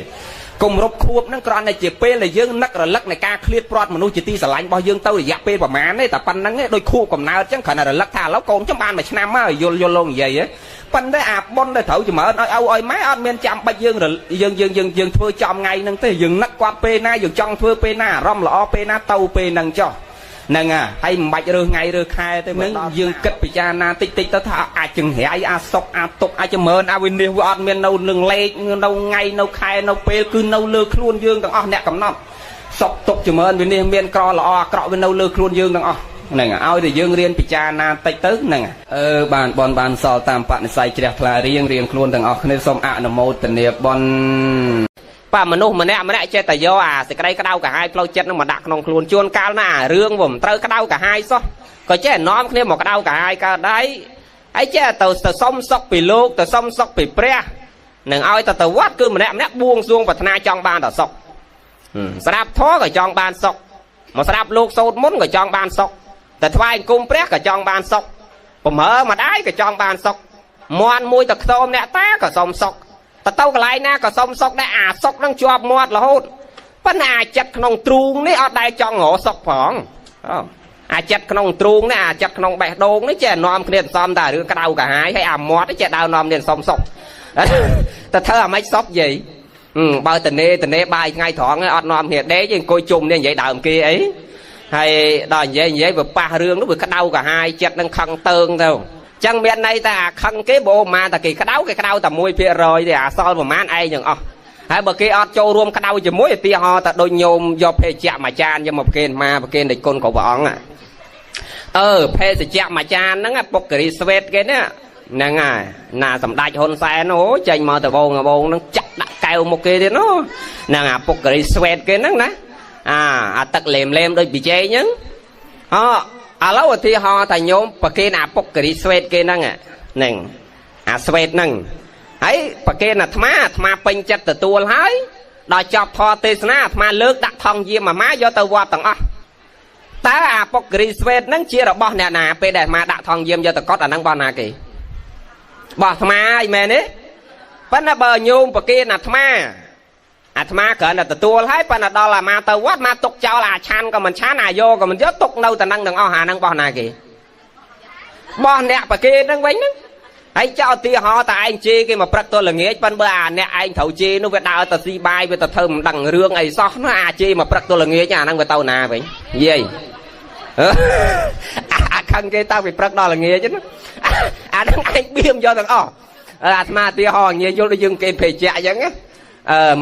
គម្រប់ខួបហ្នឹងគ្រាន់តែជាពេលដែលយើងនឹករលឹកនៃការឃ្លាតព្រាត់មនុស្សជាទីស្រឡាញ់របស់យើងទៅរយៈពេលប្រហែលទេតែប៉ុណ្្នឹងឯងដូចខួបកំណើតអញ្ចឹងគ្រាន់តែរលឹកថាឥឡូវកូនខ្ញុំបានមួយឆ្នាំហើយយល់យល់លោកនិយាយហ៎ប៉ុន្តែអាបុណ្យដែលត្រូវចម្រើនឲ្យឪឲ្យម៉ែអត់មានចាំបាច់យើងយើងយើងយើងយើងធ្វើចំថ្ងៃហ្នឹងទេយើងនឹកគាត់ពេលណាយើងចង់ធ្វើពេលណាអារម្មណ៍ល្អពេលណាទៅពេលហ្នឹងចុះហ្នឹងហើយមិនបាច់រើសថ្ងៃរើសខែទេនឹងយើងគិតពិចារណាតិចតិចទៅថាអាចចង្រៃអាសុកអាទុកអាចចម្រើនអាវិនិច្ឆ័យវាអត់មាននៅនឹងលេខនៅថ្ងៃនៅខែនៅពេលគឺនៅលើខ្លួនយើងទាំងអស់អ្នកកំណត់សុកទុកចម្រើនវិនិច្ឆ័យមានក្រល្អអាក្រក់វានៅលើខ្លួនយើងទាំងអស់ហ្នឹងឲ្យតែយើងរៀនពិចារណាតិចទៅហ្នឹងបានបនបានសល់តាមបនិស័យជ្រះថ្លារៀងរៀងខ្លួនទាំងអស់គ្នាសូមអនុមោទនាបនបាទមនុស្សម្នាក់ម្នាក់ចេះតែយកអាសេចក្តីក្តៅក្រហាយផ្លូវចិត្តនឹងមកដាក់ក្នុងខ្លួនជួនកាលណាអារឿងវាមិនត្រូវក្តៅក្រហាយសោះក៏ចេះនាំគ្នាមកក្តៅក្រហាយកើតដែរហើយចេះទៅសុំសុខពីលោកទៅសុំសុខពីព្រះនឹងឲ្យទៅវត្តគឺម្នាក់ម្នាក់បួងសួងប្រាថ្នាចង់បានតែសុខស្ដាប់ធម៌ក៏ចង់បានសុខមកស្ដាប់លោកសូត្រមុនក៏ចង់បានសុខតែថ្វាយអង្គមព្រះក៏ចង់បានសុខប្រមើម្ដាយក៏ចង់បានសុខមន់មួយទៅខ្ទមអ្នកតាក៏សុំសុខទៅកន្លែងណាក៏សុំសុកដែរអាសុកនឹងជាប់មាត់រហូតប៉ុន្តែអាចិត្តក្នុងទ្រូងនេះអត់ដែលចង់រកសុកផងអាចិត្តក្នុងទ្រូងនេះអាចិត្តក្នុងបេះដូងនេះចេះនាំគ្នាសំតែរឿងក្តៅក្រហាយហើយអាមាត់នេះចេះដើរនាំគ្នាសុំសុកតែធ្វើអាម៉េចសុកយាយបើតនេបាយថ្ងៃត្រង់អត់នាំគ្នាដេកអង្គុយជុំនេះនិយាយដើមគេអីហើយដល់និយាយវាប៉ះរឿងនោះវាក្តៅក្រហាយចិត្តនឹងខឹងតើងទៅចឹងមានន័យថាអាខឹងគេបោម៉ាតែគេក្តៅគេក្តៅតែ1%ទេអាសល់ប្រហែលឯងទាំងអស់ហើយបើគេអត់ចូលរួមក្តៅជាមួយឧទាហរណ៍តែដូចញោមយកភេសជ្ជៈមួយចានយកមកប្រគេនមកប្រគេនដេចគុណគ្រប់ព្រះអង្គភេសជ្ជៈមួយចានហ្នឹងពុកគិរីស្វេតគេនេះហ្នឹងហើយណាសម្ដេចហ៊ុនសែនអូចេញមកដបងហ្នឹងចាក់ដាក់កែវមុខគេទៀតនោះហ្នឹងអាពុកគិរីស្វេតគេហ្នឹងណាអាទឹកលេមដូចប៊ីចេងហ្នឹងឥឡូវឧទាហរណ៍ថាញោមប្រគេនអាពុកគិរីស្វេតគេហ្នឹងហ្នឹងអាស្វេតហ្នឹងហើយប្រគេនអាត្មាពេញចិត្តទទួលហើយដល់ចប់ធម៌ទេសនាអាត្មាលើកដាក់ថង់យាមអាមាយកទៅវត្តទាំងអស់តើអាពុកគិរីស្វេតហ្នឹងជារបស់អ្នកណាពេលដែលអាត្មាដាក់ថង់យាមយកទៅកត់អាហ្នឹងរបស់ណាគេរបស់អាត្មាអីមែនទេប៉ុន្តែបើញោមប្រគេនអាត្មាគ្រាន់តែទទួលហើយប៉ុន្តែដល់អាមាទៅវត្តមកទុកចោលអាឆាន់ក៏មិនឆាន់អាយកក៏មិនយកទុកនៅតែនឹងទាំងអស់អានឹងបោះណាគេបោះអ្នកប្រគេនឹងវិញហ្នឹងហើយចោលទីហោតែឯងជេរគេមកព្រឹកទល់ល្ងាចប៉ុន្តែបើអាអ្នកឯងត្រូវជេរនោះវាដើរទៅស៊ីបាយវាទៅធ្វើមិនដឹងរឿងអីសោះនោះអាជេរមកព្រឹកទល់ល្ងាចអាហ្នឹងវាទៅណាវិញនិយាយអាខឹងគេតាំងពីព្រឹកដល់ល្ងាចហ្នឹងអាហ្នឹងឯងបៀមយកទាំងអស់អាត្មាទីហោងាយយល់ដូចយើងគេភេជ្ជៈអញ្ចឹងណា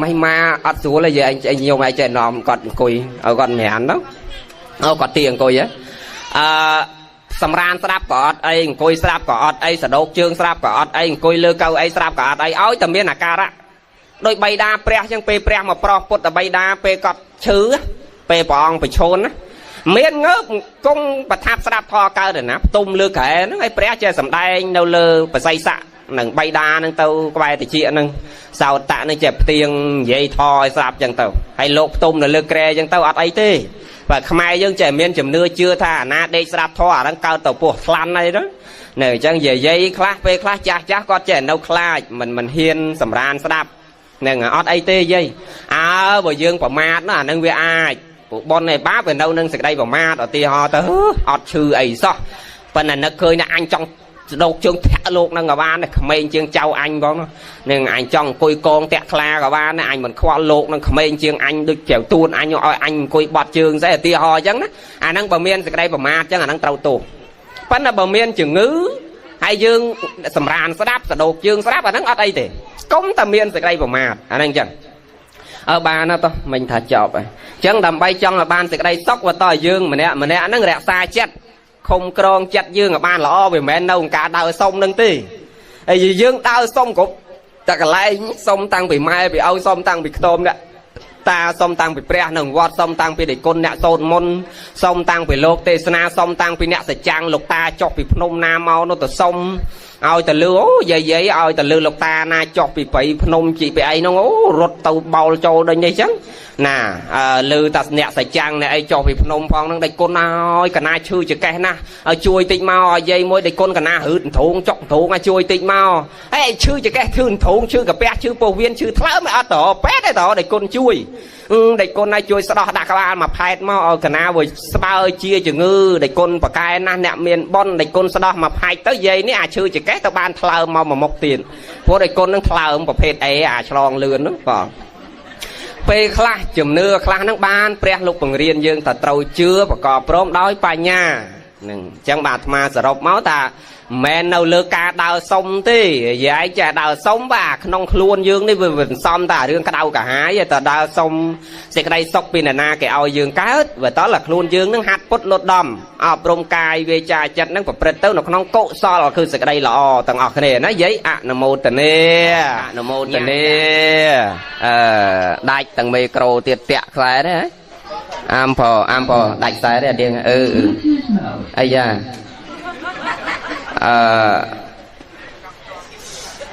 ម៉េះម៉ាអត់ស្រួលទេយាយឯងញោមឯងចេះនាំគាត់អង្គុយឲ្យគាត់ម្រានទៅគាត់ទីអង្គុយហ៎សម្រានស្ដាប់ក៏អត់អីអង្គុយស្ដាប់ក៏អត់អីសដោកជើងស្ដាប់ក៏អត់អីអង្គុយលើកៅអីស្ដាប់ក៏អត់អីឲ្យតែមានអាការៈដូចបៃតាព្រះចឹងពេលព្រះមកប្រោះពុទ្ធបៃតាពេលគាត់ឈឺពេលព្រះអង្គប្រឈូនណាមានងើបគង់ប្រថាប់ស្ដាប់ធម៌កើតណាផ្ទុំលើក្រែហ្នឹងហើយព្រះចេះសំដែងនៅលើបស័យស័កនឹងបៃតានឹងទៅក្បែរតិចនឹងសោតៈនឹងចេះផ្ទៀងនិយាយធរឲ្យស្រាប់ចឹងទៅហើយលោកផ្ទុំនៅលើក្រែចឹងទៅអត់អីទេបើខ្មែរយើងចេះមានជំនឿជឿថាអាណាដេកស្រាប់ធរអាហ្នឹងកើតទៅពោះថ្លាន់អីទៅនៅអញ្ចឹងយាយខ្លះពេលខ្លះចាស់ចាស់គាត់ចេះនៅខ្លាចមិនហ៊ានសម្រានស្ដាប់នឹងអត់អីទេយាយអើបើយើងប្រមាទនោះអានឹងវាអាចព្រោះបុណ្យឯបាបវានៅនឹងសេចក្តីប្រមាទឧទាហរណ៍ទៅអត់ឈឺអីសោះប៉ុន្តែនឹកឃើញថាអញចង់ស្ដោកជើងធាក់លោកនឹងក៏បានដែរក្មេងជាងចៅអញផងនឹងអញចង់អង្គុយកងតាក់ខ្លាក៏បានដែរអញមិនខ្វល់លោកនឹងក្មេងជាងអញដូចចៅទួនអញឲ្យអញអង្គុយបត់ជើងស្អីឧទាហរណ៍អញ្ចឹងណាអាហ្នឹងបើមានសេចក្តីប្រមាទអញ្ចឹងអាហ្នឹងត្រូវទោសប៉ុន្តែបើមានជំងឺហើយយើងសម្រានស្ដាប់ស្ដោកជើងស្ដាប់អាហ្នឹងអត់អីទេកុំតែមានសេចក្តីប្រមាទអាហ្នឹងអញ្ចឹងបានណាតោះមិញថាចប់ហើយអញ្ចឹងដើម្បីចង់ឲ្យបានសេចក្តីសុខបើតើយើងម្នាក់ម្នាក់ហ្នឹងរក្សាចិត្តឃុំក្រងចិត្តយើងឲ្យបានល្អវាមិនមែននៅក្នុងការដើរសុំនឹងទេហើយយើងដើរសុំគ្រប់តែកន្លែងសុំតាំងពីម៉ែពីឪសុំតាំងពីខ្ទមអ្នកតាសុំតាំងពីព្រះនៅវត្តសុំតាំងពីដេចគុណអ្នកសូត្រមន្តសុំតាំងពីលោកទេសនាសុំតាំងពីអ្នកសច្ចាំងលោកតាចុះពីភ្នំណាមកនោះទៅសុំ ឲ្យទៅលឺអូយាយយាយឲ្យទៅលឺលោកតាណាចុះពីព្រៃភ្នំជីពីអីហ្នឹងអូរត់ទៅបោលចូលដូចនេះចឹងណាលឺតាអ្នកសចាំងអ្នកអីចុះពីភ្នំផងហ្នឹងដេចគុណឲ្យកណាឈឺចកេះណាស់ឲ្យជួយតិចមកឲ្យយាយមួយដេចគុណកណារឺតធងចុកធងឲ្យជួយតិចមកហេឈឺចកេះឈឺធងឈឺកាពះឈឺពោះវៀនឈឺថ្លើមអត់ទៅពេទ្យទេតដេចគុណជួយដេចគុណឲ្យជួយស្ដោះដាក់ក្បាលមួយផែតមកឲ្យកណាវាស្បើជាជំងឺដេចគុណប្រកែណាស់អ្នកមានប៉ុនដេចគុណស្ដោះមួយផែតទៅយាយនេះអាឈឺចកេះទៅបានថ្លើមមកមួយមុខទៀតព្រោះដេចគុណនឹងថ្លើមប្រភេទ A អាឆ្លងលឿនហ្នឹងបាទពេលខ្លះជំនឿខ្លះហ្នឹងបានព្រះលោកបង្រៀនយើងថាត្រូវជឿប្រកបព្រមដោយបញ្ញាហ្នឹងអញ្ចឹងបាទអាត្មាសរុបមកថាមិនមែននៅលើការដើរសុំទេយាយចេះដើរសុំបាទក្នុងខ្លួនយើងនេះវាមិនសមតែរឿងក្តៅកាហាយតែដើរសុំសេចក្តីសុខពីនរណាគេឲ្យយើងកើតវាតើខ្លួនយើងនឹងហាត់ពុតលត់ដំអប់រំកាយវាចាចិត្តនឹងប្រព្រឹត្តទៅនៅក្នុងកុសលគឺសេចក្តីល្អទាំងអស់គ្នាណាយាយអនុមោទនាអនុមោទនាអឺដាច់ទាំងមេក្រូទៀតតាក់ខ្សែទេអាមផអាមផដាច់ខ្សែទេអាទៀងអឺអាយ៉ាអឺ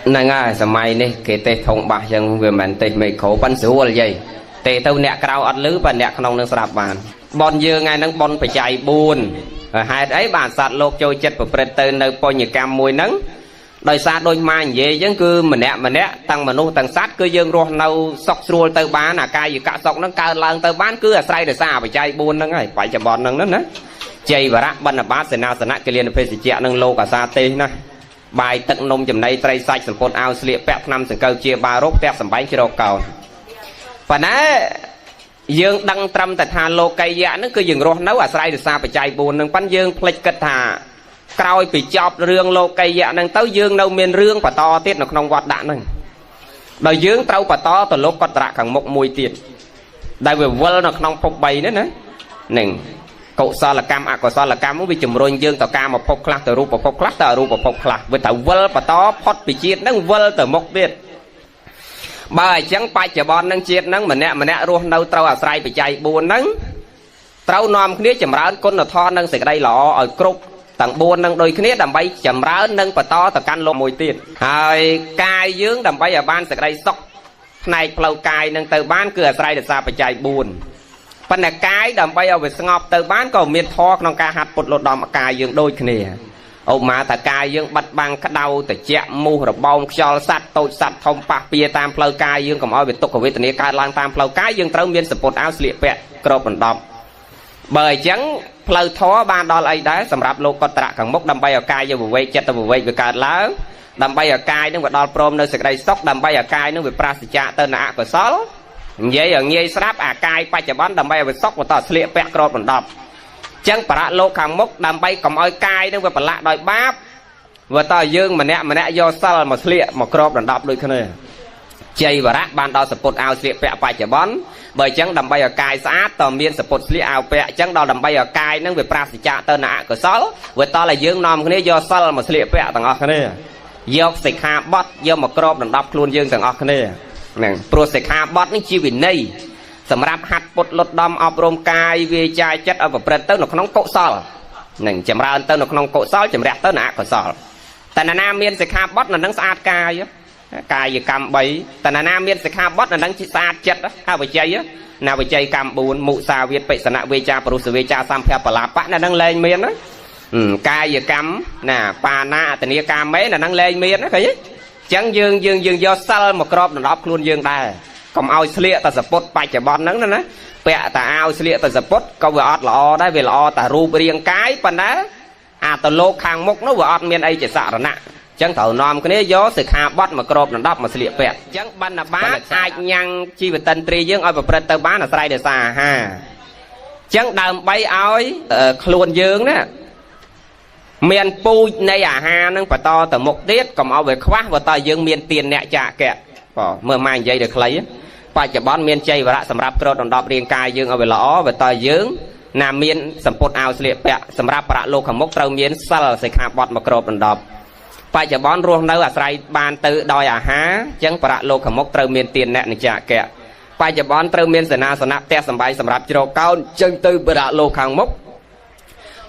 ហ្នឹងហើយសម័យនេះគេទេសធំបាសចឹងវាមិនទេសមេក្រូប៉ិនស្រួលយាយទេទៅអ្នកក្រៅអត់លឺប៉ុន្តែអ្នកក្នុងនឹងស្រាប់បានបនយើងថ្ងៃហ្នឹងបនបច្ច័យ4ហេតុអីបានសត្វលោកចូលចិត្តប្រព្រឹត្តទៅនៅបញ្ញកម្មមួយហ្នឹងដោយសារដូចម៉ានិយាយចឹងគឺម្នាក់ម្នាក់ទាំងមនុស្សទាំងសត្វគឺយើងរស់នៅសុខស្រួលទៅបានអាកាយកសុខហ្នឹងកើតឡើងទៅបានគឺអាស្រ័យដោយសារបច្ច័យ4ហ្នឹងហើយបច្ចុប្បន្នហ្នឹងណាជ័យវរៈបណ្ឌបាតសេនាសនៈគិលានភេសជ្ជៈនិងលោកអាសាទេសណាបាយទឹកនំចំណីត្រីសាច់សម្ពុតអាវស្លៀកពាក់ថ្នាំសង្កូវជាបារោគផ្ទះសំបែងជ្រកកោនប៉ុន្តែយើងដឹងត្រឹមតែថាលោកីយៈហ្នឹងគឺយើងរស់នៅអាស្រ័យដោយសារបច្ច័យ4ហ្នឹងប៉ុន្តែយើងភ្លេចគិតថាក្រោយពីចប់រឿងលោកីយៈហ្នឹងទៅយើងនៅមានរឿងបន្តទៀតនៅក្នុងវត្តដាក់ហ្នឹងដោយយើងត្រូវបន្តទៅលោកកតរៈខាងមុខមួយទៀតដែលវាវិលនៅក្នុងភព3នេះណាហ្នឹងកុសលកម្មអកុសលកម្មវាជំរុញយើងទៅកាមភពខ្លះទៅរូបភពខ្លះទៅអរូបភពខ្លះវាត្រូវវិលបន្តផុតពីជាតិហ្នឹងវិលទៅមុខទៀតបើអញ្ចឹងបច្ចុប្បន្ននឹងជាតិហ្នឹងម្នាក់ម្នាក់រស់នៅត្រូវអាស្រ័យបច្ច័យ4ហ្នឹងត្រូវនាំគ្នាចម្រើនគុណធម៌និងសេចក្តីល្អឲ្យគ្រប់ទាំង4នឹងដូចគ្នាដើម្បីចម្រើននិងបន្តទៅកាន់លោកមួយទៀតហើយកាយយើងដើម្បីឲ្យបានសេចក្តីសុខផ្នែកផ្លូវកាយនឹងទៅបានគឺអាស្រ័យដោយសារបច្ច័យ4ប៉ុន្តែកាយដើម្បីឲ្យវាស្ងប់ទៅបានក៏មានធម៌ក្នុងការហាត់ពុតលត់ដំកាយយើងដូចគ្នាឧបមាថាកាយយើងបាត់បាំងក្តៅត្រជាក់មូសរបោមខ្យល់សัตว์តូចសัตว์ធំប៉ះពៀតាមផ្លូវកាយយើងកុំឲ្យវាទុក្ខវេទនាកើតឡើងតាមផ្លូវកាយយើងត្រូវមានសពុតអាវស្លៀកពាក់គ្របដណ្ដប់បើអញ្ចឹងផ្លូវធម៌បានដល់អីដែរសម្រាប់លោកកតរៈខាងមុខដើម្បីឲ្យកាយយើងវិវេកចិត្តវិវេកវាកើតឡើងដើម្បីឲ្យកាយនឹងវាដល់ព្រមនៅសេចក្តីសុខដើម្បីឲ្យកាយនឹងវាប្រាសចាកទៅនៅអកុសលនិយាយឲ្យងាយស្រាប់អាកាយបច្ចុប្បន្នដើម្បីឲ្យវាសុខបន្តស្លៀកពាក់គ្របដណ្ដប់ចឹងបរៈលោកខាងមុខដើម្បីកុំឲ្យកាយនឹងវាប្រឡាក់ដោយបាបវាតើយើងម្នាក់ម្នាក់យកសិលមកស្លៀកមកគ្របដណ្ដប់ដូចគ្នាជ័យវរៈបានដល់សពុតអាវស្លៀកពាក់បច្ចុប្បន្នបើអញ្ចឹងដើម្បីឲ្យកាយស្អាតតើមានសពុតស្លៀកអាវពាក់អញ្ចឹងដល់ដើម្បីឲ្យកាយនឹងវាប្រាសចាកទៅនៅអកុសលវាតឲ្យយើងនាំគ្នាយកសិលមកស្លៀកពាក់ទាំងអស់គ្នាយកសិក្ខាបទយកមកគ្របដណ្ដប់ខ្លួនយើងទាំងអស់គ្នាហ្នឹងព្រោះសិក្ខាបទនេះជាវិន័យសម្រាប់ហាត់ពុតលត់ដំអប់រំកាយវាចាចិត្តឲ្យប្រព្រឹត្តទៅនៅក្នុងកុសលនឹងចម្រើនទៅនៅក្នុងកុសលចម្រះទៅនៅអកុសលតែណាមានសិក្ខាបទនៅនឹងស្អាតកាយកាយកម្ម3តែណាមានសិក្ខាបទនៅនឹងស្អាតចិត្តអវិជ័យណាវិជ័យកម្ម4មុសាវាទបិសនៈវេចាបរុសវេចាសម្ភៈបលាបៈនៅនឹងលែងមានណាកាយកម្មណាបាណាអតនីកាមេនៅនឹងលែងមានណាឃើញទេចឹងយើងយើងយើងយកសិលមកក្របដណ្ដប់ខ្លួនយើងដែរកុំឲ្យស្លៀកតែសពុតបច្ចុប្បន្នហ្នឹងណាពាក់តែអាវស្លៀកតែសពុតក៏វាអត់ល្អដែរវាល្អតែរូបរាងកាយប៉ុន្តែអាទៅលោកខាងមុខនោះវាអត់មានអីជាសរណៈចឹងត្រូវនាំគ្នាយកសិក្ខាបទមកក្របដណ្ដប់មកស្លៀកពាក់ចឹងបណ្ឌបាតអាចញ៉ាំងជីវតិន្ទ្រីយើងឲ្យប្រព្រឹត្តទៅបានអាស្រ័យដោយសារអាហារចឹងដើម្បីឲ្យខ្លួនយើងណាមានពូជនៃអាហារនឹងបន្តទៅមុខទៀតកុំឲ្យវាខ្វះបើតើយើងមានទានអ្នកចាកៈបើមើលម៉ែនិយាយដល់ខ្លីបច្ចុប្បន្នមានជ័យវរៈសម្រាប់គ្របដណ្ដប់រាងកាយយើងឲ្យវាល្អបើតើយើងណាមានសម្ពុតអាវស្លៀកពាក់សម្រាប់ប្រលោកខាងមុខត្រូវមានសិលសិក្ខាបទមកគ្របដណ្ដប់បច្ចុប្បន្នរស់នៅអាស្រ័យបានទៅដោយអាហារអញ្ចឹងប្រលោកខាងមុខត្រូវមានទានអ្នកនិចាកៈបច្ចុប្បន្នត្រូវមានសេនាសនៈផ្ទះសម្បែងសម្រាប់ជ្រកកោនអញ្ចឹងទៅប្រលោកខាងមុខ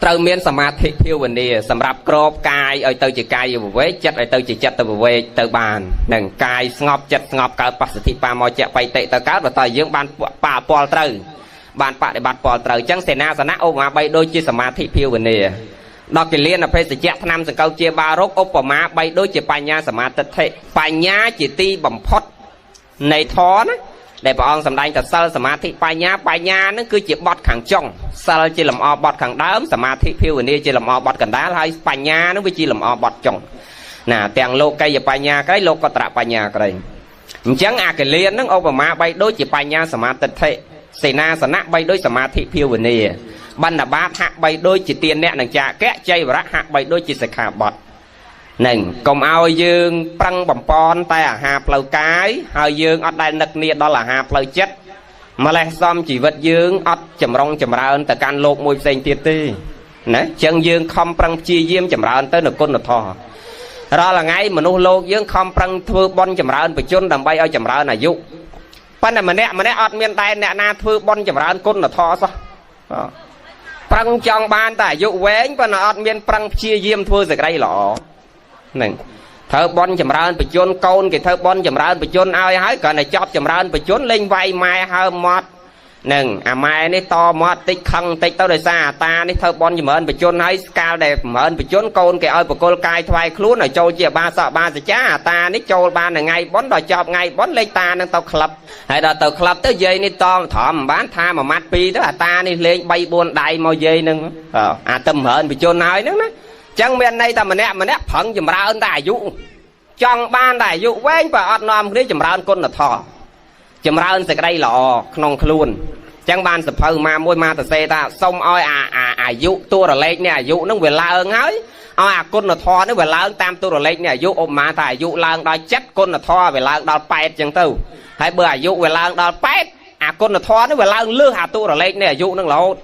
ត្រូវមានសមាធិភាវនាសម្រាប់ក្របកាយឲ្យទៅជាកាយវិវេកចិត្តឲ្យទៅជាចិត្តវិវេកទៅបាននឹងកាយស្ងប់ចិត្តស្ងប់កើតបស្សទ្ធិបាមកៈបៃតិទៅកើតបើតើយើងបានបាពលត្រូវបានបដិបត្តិពលត្រូវអញ្ចឹងសេនាសនៈឧបមាបីដូចជាសមាធិភាវនាដល់គិលានអភេសជ្ជៈថ្នាំសង្កូវជាបារោគឧបមាបីដូចជាបញ្ញាសមាទិដ្ឋិបញ្ញាជាទីបំផុតនៃធម៌ណាដែលព្រះអង្គសម្ដែងថាសិលសមាធិបញ្ញាបញ្ញានឹងគឺជាបទខាងចុងសិលជាលំអបទខាងដើមសមាធិភាវនាជាលំអបទកណ្ដាលហើយបញ្ញានឹងវាជាលំអបទចុងណាទាំងលោកីយបញ្ញាក្តីលោកតរបញ្ញាក្តីអញ្ចឹងអាគិលាននឹងឧបមាបីដូចជាបញ្ញាសមាទិដ្ឋិសេនាសនៈបីដូចសមាធិភាវនាបណ្ឌបាតហាក់បីដូចជាទានៈនិងចាកៈចៃវរៈហាក់បីដូចជាសិក្ខាបទនឹងកុំឲ្យយើងប្រឹងបំពន់តែអាហារផ្លូវកាយហើយយើងអត់ដែលនឹកនាដល់អាហារផ្លូវចិត្តម្លេះសំជីវិតយើងអត់ចម្រុងចម្រើនទៅកាន់លោកមួយផ្សេងទៀតទេណាចឹងយើងខំប្រឹងព្យាយាមចម្រើនទៅនៅគុណធម៌រាល់ថ្ងៃមនុស្សលោកយើងខំប្រឹងធ្វើបុណ្យចម្រើនបជនដើម្បីឲ្យចម្រើនអាយុប៉ុន្តែម្នាក់ម្នាក់អត់មានដែរអ្នកណាធ្វើបុណ្យចម្រើនគុណធម៌សោះប្រឹងចង់បានតែអាយុវែងប៉ុន្តែអត់មានប្រឹងព្យាយាមធ្វើសេចក្តីល្អហ្នឹងធ្វើបុណ្យចម្រើនបជនកូនគេធ្វើបុណ្យចម្រើនបជនឲ្យហើយគ្រាន់តែចប់ចម្រើនបជនលេងវាយម៉ែហើមមាត់ហ្នឹងអាម៉ែនេះតមាត់តិចខឹងតិចទៅដោយសារអាតានេះធ្វើបុណ្យចម្រើនបជនហើយស្កាលដែលចម្រើនបជនកូនគេឲ្យបកុលកាយថ្វាយខ្លួនឲ្យចូលជាបាសកបាសចាអាតានេះចូលបានថ្ងៃបុណ្យដល់ចប់ថ្ងៃបុណ្យលេងតានឹងទៅក្លឹបហើយដល់ទៅក្លឹបទៅយាយនេះតត្រមមិនបានថាមួយម៉ាត់ពីរទៅអាតានេះលេង3 4ដៃមកយាយនឹងអាទៅចម្រើនបជនហើយហ្នឹងណាចឹងមានន័យថាម្នាក់ម្នាក់ប្រឹងចម្រើនតែអាយុចង់បានតែអាយុវែងបើអត់នាំគ្នាចម្រើនគុណធម៌ចម្រើនសេចក្តីល្អក្នុងខ្លួនចឹងបានសភៅមកមួយមកតសេថាសុំឲ្យអាយុតួរលេខនេះអាយុនឹងវាឡើងហើយឲ្យអាគុណធម៌នេះវាឡើងតាមតួរលេខនេះអាយុឧបមាថាអាយុឡើងដល់7គុណធម៌វាឡើងដល់8ចឹងទៅហើយបើអាយុវាឡើងដល់8អាគុណធម៌នេះវាឡើងលើសអាតួរលេខនេះអាយុនឹងរហូត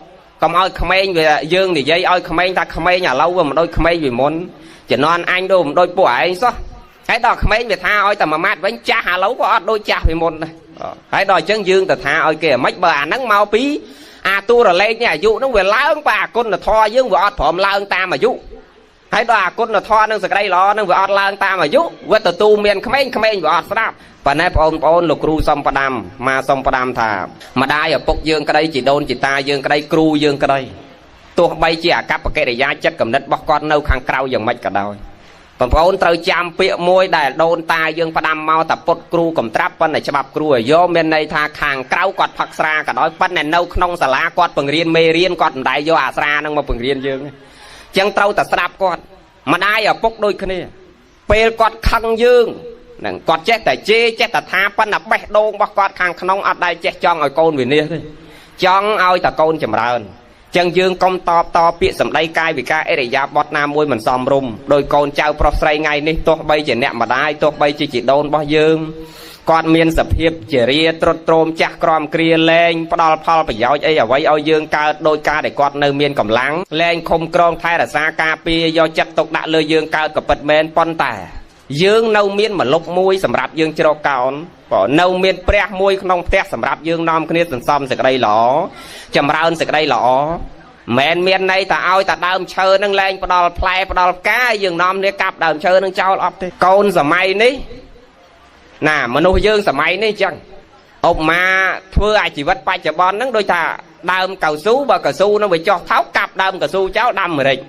កុំឲ្យក្មេងវាយើងនិយាយឲ្យក្មេងថាក្មេងឥឡូវវាមិនដូចក្មេងពីមុនជំនាន់អញដូចមិនដូចពួកឯងសោះហើយដល់ក្មេងវាថាឲ្យតែមួយម៉ាត់វិញចាស់ឥឡូវក៏អត់ដូចចាស់ពីមុនដែរហើយដល់អញ្ចឹងយើងទៅថាឲ្យគេអាម៉េចបើអាហ្នឹងមកពីអាតួរលេខនេះអាយុហ្នឹងវាឡើងបើអាគុណធម៌យើងវាអត់ព្រមឡើងតាមអាយុហើយដល់អាគុណធម៌នឹងសេចក្តីល្អនឹងវាអត់ឡើងតាមអាយុវាទទួលមានក្មេងក្មេងវាអត់ស្ដាប់ប៉ុន្តែបងប្អូនលោកគ្រូសុំផ្ដាំមកសុំផ្ដាំថាម្ដាយឪពុកយើងក្តីជីដូនជីតាយើងក្តីគ្រូយើងក្តីទោះបីជាអាកប្បកិរិយាចិត្តគំនិតរបស់គាត់នៅខាងក្រៅយ៉ាងម៉េចក៏ដោយបងប្អូនត្រូវចាំពាក្យមួយដែលដូនតាយើងផ្ដាំមកតាពុតគ្រូកំត្រាប់ប៉ុន្តែច្បាប់គ្រូឲ្យយកមានន័យថាខាងក្រៅគាត់ផឹកស្រាក៏ដោយប៉ុន្តែនៅក្នុងសាលាគាត់បង្រៀនមេរៀនគាត់មិនដែលយកអាស្រានឹងមកបង្រៀនយើងទេចឹងត្រូវតែស្ដាប់គាត់ម្ដាយឪពុកដូចគ្នាពេលគាត់ខឹងយើងនឹងគាត់ចេះតែជេរចេះតែថាប៉ុន្តែបេះដូងរបស់គាត់ខាងក្នុងអត់ដែលចេះចង់ឲ្យកូនវិនាសទេចង់ឲ្យតែកូនចម្រើនចឹងយើងកុំតបតពាក្យសម្ដីកាយវិការអរិយាបថណាមួយមិនសមរម្យដោយកូនចៅប្រុសស្រីថ្ងៃនេះទោះបីជាអ្នកម្ដាយទោះបីជាជីដូនរបស់យើងគាត់មានសភាពជារាត្រុតត្រោមចាស់ក្រំគ្រាលែងផ្ដល់ផលប្រយោជន៍អីអ្វីឲ្យយើងកើតដោយការដែលគាត់នៅមានកម្លាំងលែងឃុំក្រងថែរក្សាការពារយកចិត្តទុកដាក់លើយើងកើតក៏ពិតមែនប៉ុន្តែយើងនៅមានម្លប់មួយសម្រាប់យើងជ្រកកោនបើនៅមានព្រះមួយក្នុងផ្ទះសម្រាប់យើងនាំគ្នាសន្សំសេចក្តីល្អចម្រើនសេចក្តីល្អមិនមានន័យថាឲ្យតែដើមឈើនឹងលែងផ្ដល់ផ្លែផ្ដល់ផ្កាយើងនាំគ្នាកាប់ដើមឈើនឹងចោលអត់ទេកូនសម័យនេះណាមនុស្សយើងសម័យនេះអញ្ចឹងឧបមាធ្វើអាជីវិតបច្ចុប្បន្នហ្នឹងដូចថាដើមកៅស៊ូបើកៅស៊ូនឹងវាចោះថោកកាប់ដើមកៅស៊ូចោលដាំម្រេច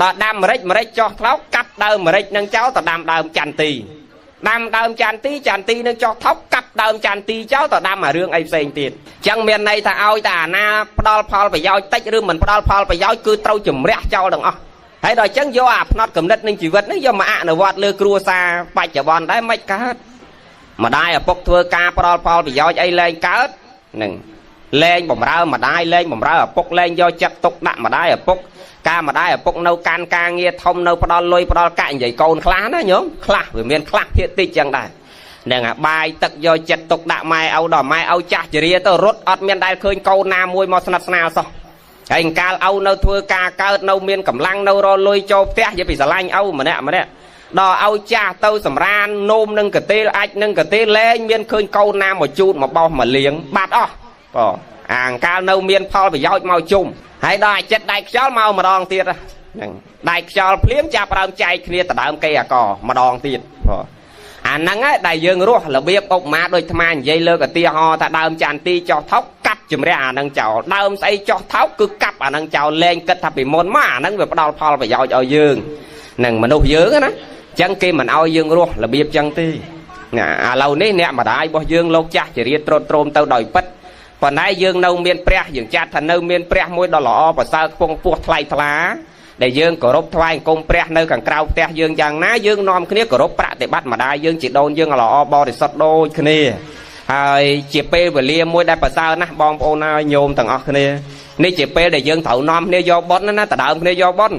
ដល់ដាំម្រេចម្រេចចោះថោកកាប់ដើមម្រេចនឹងចោលទៅដាំដើមចន្ទីដាំដើមចន្ទីចន្ទីនឹងចោះថោកកាប់ដើមចន្ទីចោលទៅដាំអារឿងអីផ្សេងទៀតអញ្ចឹងមានន័យថាឲ្យតែអាណាផ្ដល់ផលប្រយោជន៍តិចឬមិនផ្ដល់ផលប្រយោជន៍គឺត្រូវជំរះចោលទាំងអស់ហើយដល់អញ្ចឹងយកអាផ្នត់កំណត់នឹងជីវិតនេះយកមកអនុវត្តលើគ្រួសារបច្ចុប្បន្នដែរមិនកើតម្ដាយឪពុកធ្វើការផ្ដល់ផលប្រយោជន៍អីលែងកើតនឹងលែងបំរើម្ដាយលែងបំរើឪពុកលែងយកចិត្តទុកដាក់ម្ដាយឪពុកការម្ដាយឪពុកនៅកាន់ការងារធំនៅផ្ដល់លុយផ្ដល់កាក់និយាយកូនខ្លះណាញោមខ្លះវាមានខ្លះភាគតិចចឹងដែរនឹងអាបាយទឹកយកចិត្តទុកដាក់ម៉ែឪដល់ម៉ែឪចាស់ជរាទៅរត់អត់មានដែលឃើញកូនណាមួយមកស្និទ្ធស្នាលសោះហើយកាលឪនៅធ្វើការកើតនៅមានកម្លាំងនៅរលុយចូលផ្ទះនិយាយពីស្រឡាញ់ឪម្នាក់ម្នាក់ដល់ឲ្យចាស់ទៅសម្រាននោមនឹងកទេលអាចនឹងកទេលលែងមានឃើញកូនណាមកជូតមកបោសមកលៀងបាត់អស់បងអាកាលនៅមានផលប្រយោជន៍មកជុំ ហើយដល់អាចិត្តដែកខ្យល់មកម្ដងទៀតហ្នឹងដែកខ្យល់ភ្លាមចាប់ដើមចែកគ្នាដដើមគេអាកម្ដងទៀតបងអាហ្នឹងឯងដែលយើងរស់របៀបឧបមាដូចអាត្មានិយាយលើកឧទាហរណ៍ថាដើមចន្ទីចោះថោកកាប់ជំរះអាហ្នឹងចោលដើមស្អីចោះថោកគឺកាប់អាហ្នឹងចោលលែងគិតថាពីមុនមកអាហ្នឹងវាផ្ដល់ផលប្រយោជន៍ឲ្យយើងនឹងមនុស្សយើងណាអញ្ចឹងគេមិនឲ្យយើងរស់របៀបចឹងទេណាឥឡូវនេះអ្នកម្ដាយរបស់យើងលោកចាស់ជារាត្រុតត្រោមទៅដោយពិតប៉ុន្តែយើងនៅមានព្រះយើងចាត់ថានៅមានព្រះមួយដ៏ល្អប្រសើរខ្ពង់ខ្ពស់ថ្លៃថ្លាដែលយើងគោរពថ្វាយអង្គមព្រះនៅខាងក្រៅផ្ទះយើងយ៉ាងណាយើងនាំគ្នាគោរពប្រតិបត្តិម្ដាយយើងជីដូនយើងល្អបរិសុទ្ធដូចគ្នាហើយជាពេលវេលាមួយដែលប្រសើរណាស់បងប្អូនហើយញោមទាំងអស់គ្នានេះជាពេលដែលយើងត្រូវនាំគ្នាយកបុណ្យណាដដើមគ្នាយកបុណ្យ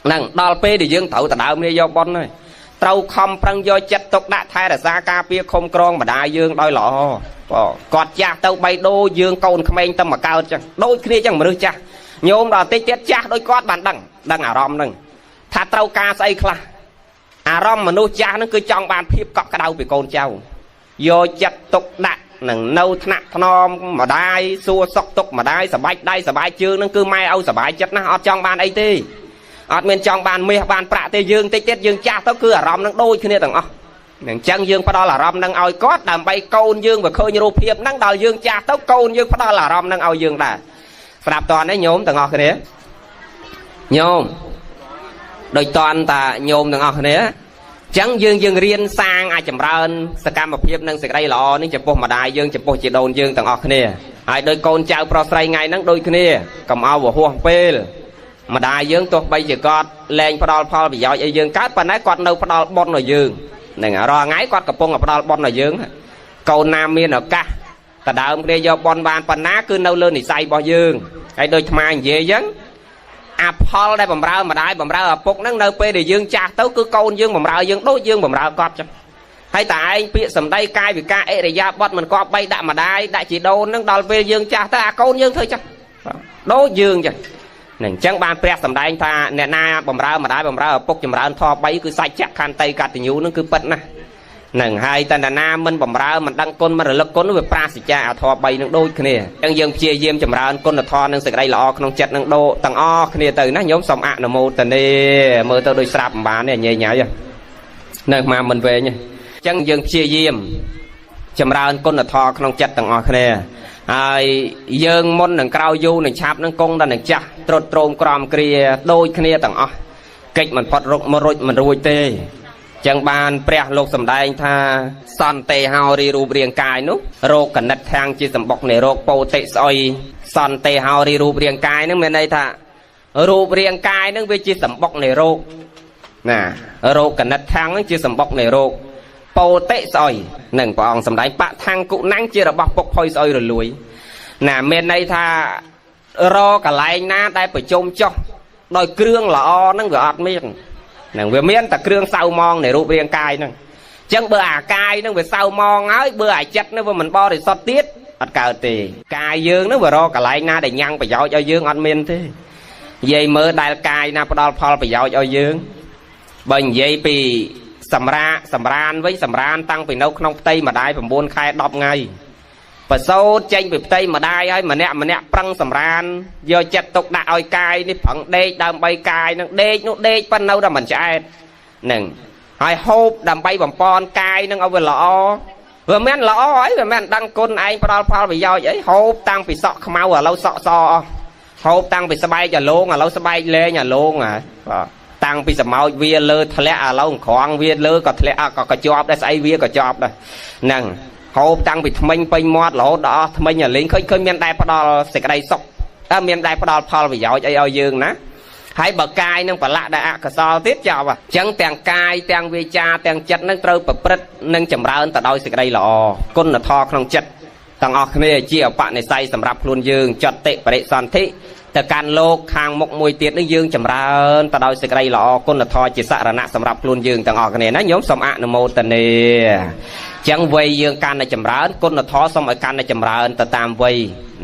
ហ្នឹងដល់ពេលដែលយើងត្រូវដដើមគ្នាយកបុណ្យហើយត្រូវខំប្រឹងយកចិត្តទុកដាក់ថែរក្សាការពារឃុំក្រងម្ដាយយើងដោយល្អបងគាត់ចាស់ទៅបីដូរយើងកូនក្មេងទៅមកកើតចឹងដូចគ្នាចឹងមនុស្សចាស់ញោមដល់តិចទៀតចាស់ដូចគាត់បានដឹងអារម្មណ៍ហ្នឹងថាត្រូវការស្អីខ្លះអារម្មណ៍មនុស្សចាស់ហ្នឹងគឺចង់បានភាពកក់ក្ដៅពីកូនចៅយកចិត្តទុកដាក់នឹងនៅថ្នាក់ថ្នមម្ដាយសួរសុខទុក្ខម្ដាយសបាច់ដៃសបាច់ជើងហ្នឹងគឺម៉ែឲ្យសបាយចិត្តណាស់អត់ចង់បានអីទេអត់មានចង់បានមាសបានប្រាក់ទេយើងតិចទៀតយើងចាស់ទៅគឺអារម្មណ៍ហ្នឹងដូចគ្នាទាំងអស់អញ្ចឹងយើងផ្ដល់អារម្មណ៍ហ្នឹងឲ្យគាត់ដើម្បីកូនយើងវាឃើញរូបភាពហ្នឹងដល់យើងចាស់ទៅកូនយើងផ្ដល់អារម្មណ៍ហ្នឹងឲ្យយើងដែរស្រាប់តន់ទេញោមទាំងអស់គ្នាញោមដូចតន់តាញោមទាំងអស់គ្នាអញ្ចឹងយើងរៀនសាងអាចចម្រើនសកម្មភាពនិងសេចក្តីល្អនេះចំពោះម្ដាយយើងចំពោះជីដូនយើងទាំងអស់គ្នាហើយដោយកូនចៅប្រុសស្រីថ្ងៃហ្នឹងដូចគ្នាកុំឲ្យវហួសពេលម្ដាយយើងទោះបីជាគាត់លែងផ្ដល់ផលប្រយោជន៍ឲ្យយើងកើតប៉ុន្តែគាត់នៅផ្ដល់បុណ្យឲ្យយើងហ្នឹងរាល់ថ្ងៃគាត់កំពុងតែផ្ដល់បុណ្យឲ្យយើងកូនណាមានឱកាសដដើមគ្នាយកបុណ្យបានប៉ុណ្ណាគឺនៅលើនិស័យរបស់យើងហើយដូចអាត្មានិយាយអញ្ចឹងអាផលដែលបំរើម្ដាយបំរើឪពុកហ្នឹងនៅពេលដែលយើងចាស់ទៅគឺកូនយើងបំរើយើងដូចយើងបំរើគាត់ចឹងហើយតែឯងពាក្យសម្ដីកាយវិការអរិយាបថមិនគប្បីដាក់ម្ដាយដាក់ជីដូនហ្នឹងដល់ពេលយើងចាស់ទៅអាកូនយើងធ្វើចឹងដូចយើងចឹងនឹងអញ្ចឹងបានព្រះសម្ដែងថាអ្នកណាបំរើម្ដាយបំរើឪពុកចម្រើនធម៌3គឺសច្ចៈខន្តីកតញ្ញូនឹងគឺពិតណាស់នឹងហើយតណ្ណាមិនបំរើមិនដឹងគុណមិនរលឹកគុណវាប្រាសចាអធម៌3នឹងដូចគ្នាអញ្ចឹងយើងព្យាយាមចម្រើនគុណធម៌និងសេចក្តីល្អក្នុងចិត្តនឹងដូរទាំងអស់គ្នាទៅណាញោមសូមអនុមោទនាមើលទៅដូចស្រាប់មិនបានទេញ៉ៃញ៉ៃនៅមកមិនវែងទេអញ្ចឹងយើងព្យាយាមចម្រើនគុណធម៌ក្នុងចិត្តទាំងអស់គ្នាហើយយើងមុននឹងក្រោយយូរនឹងឆាប់នឹងគង់ដល់នឹងចាស់ត្រុតត្រោមក្រំគ្រាដូចគ្នាទាំងអស់កិច្ចមិនផុតរុកមករួចមិនរួចទេចឹងបានព្រះលោកសម្ដែងថាសន្តិហោរីរូបរាងកាយនោះរោគកណិតខាងជាសម្បុកនៃរោគពោតិស្អុយសន្តិហោរីរូបរាងកាយនឹងមានន័យថារូបរាងកាយនឹងវាជាសម្បុកនៃរោគណារោគកណិតខាងនឹងជាសម្បុកនៃរោគពោតិស្អុយនឹងព្រះអង្គសម្ដែងបថាំងគុណាំងជារបស់ពុកផុយស្អុយរលួយណាមានន័យថារកន្លែងណាដែលប្រជុំចុះដោយគ្រឿងល្អនឹងវាអត់មាននឹងវាមានតែគ្រឿងសៅម៉ងនៃរូបរាងកាយហ្នឹងអញ្ចឹងបើអាកាយហ្នឹងវាសៅម៉ងហើយបើអាចិត្តហ្នឹងវាមិនបរិសុទ្ធទៀតអត់កើតទេកាយយើងហ្នឹងវារកកន្លែងណាដែលញ៉ាំងប្រយោជន៍ឲ្យយើងអត់មានទេនិយាយមើលដែលកាយណាផ្ដល់ផលប្រយោជន៍ឲ្យយើងបើនិយាយពីសម្រានវិញសម្រានតាំងពីនៅក្នុងផ្ទៃម្ដាយ9ខែ10ថ្ងៃប្រសូតចេញពីផ្ទៃម្ដាយហើយម្នាក់ម្នាក់ប្រឹងសម្រានយកចិត្តទុកដាក់ឲ្យកាយនេះប្រឹងដេកដើម្បីកាយនឹងដេកនោះដេកប៉ុន្តែនៅតែមិនឆ្អែតនឹងហើយហូបដើម្បីបំពន់កាយនឹងឲ្យវាល្អវាមិនល្អអីវាមិនដឹងគុណឯងផ្ដល់ផលប្រយោជន៍អីហូបតាំងពីសក់ខ្មៅឥឡូវសក់សអស់ហូបតាំងពីស្បែកអាឡងឥឡូវស្បែកលែងអាឡងហ่าបាទតាំងពីសម្ោចវាលើធ្លាក់ឥឡូវក្រងវាលើក៏ធ្លាក់ក៏ជាប់ដែរស្អីវាក៏ជាប់ដែរហ្នឹងហូបតាំងពីថ្មិញពេញមាត់រហូតដល់អស់ថ្មិញអាលេងឃើញមានដែរផ្ដល់សេចក្តីសុខតើមានដែរផ្ដល់ផលប្រយោជន៍អីឲ្យយើងណាហើយបើកាយនឹងប្រឡាក់ដែលអកុសលទៀតចប់អញ្ចឹងទាំងកាយទាំងវាចាទាំងចិត្តនឹងត្រូវប្រព្រឹត្តនិងចម្រើនទៅដោយសេចក្តីល្អគុណធម៌ក្នុងចិត្តទាំងអស់គ្នាជាអបនិស្ស័យសម្រាប់ខ្លួនយើងចតិបរិសន្ធិទៅកាន់លោកខាងមុខមួយទៀតនឹងយើងចម្រើនទៅដោយសេចក្តីល្អគុណធម៌ជាសរណៈសម្រាប់ខ្លួនយើងទាំងអស់គ្នាណាញោមសូមអនុមោទនាចឹងវ័យយើងកាន់តែចម្រើនគុណធម៌សូមឲ្យកាន់តែចម្រើនទៅតាមវ័យ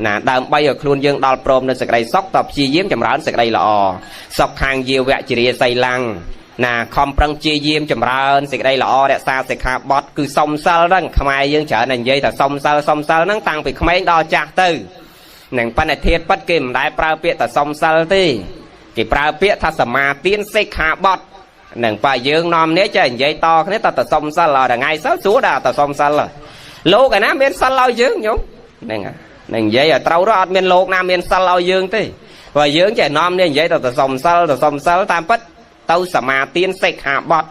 ណាដើម្បីឲ្យខ្លួនយើងដល់ព្រមនៅសេចក្តីសុខតព្យាយាមចម្រើនសេចក្តីល្អសុខខាងយាវៈជារាសីឡាំងណាខំប្រឹងព្យាយាមចម្រើនសេចក្តីល្អរក្សាសិក្ខាបទគឺសុំសិលហ្នឹងខ្មែរយើងច្រើនតែនិយាយថាសុំសិលសុំសិលហ្នឹងតាំងពីក្មេងដល់ចាស់ទៅ នឹងប៉ុន្តែធាតុពិតគេមិនដែលប្រើពាក្យថាសុំសិលទេគេប្រើពាក្យថាសមាទានសិក្ខាបទនឹងបើយើងនាំនេះចេះនិយាយតគ្នាតតែសុំសិលដល់ថ្ងៃសិលសួរដល់តែសុំសិលលោកឯណាមានសិលឲ្យយើងញោមហ្នឹងនឹងនិយាយឲ្យត្រូវទៅអត់មានលោកណាមានសិលឲ្យយើងទេបើយើងចេះនាំនេះនិយាយទៅសុំសិលទៅសុំសិលតាមពិតទៅសមាទានសិក្ខាបទ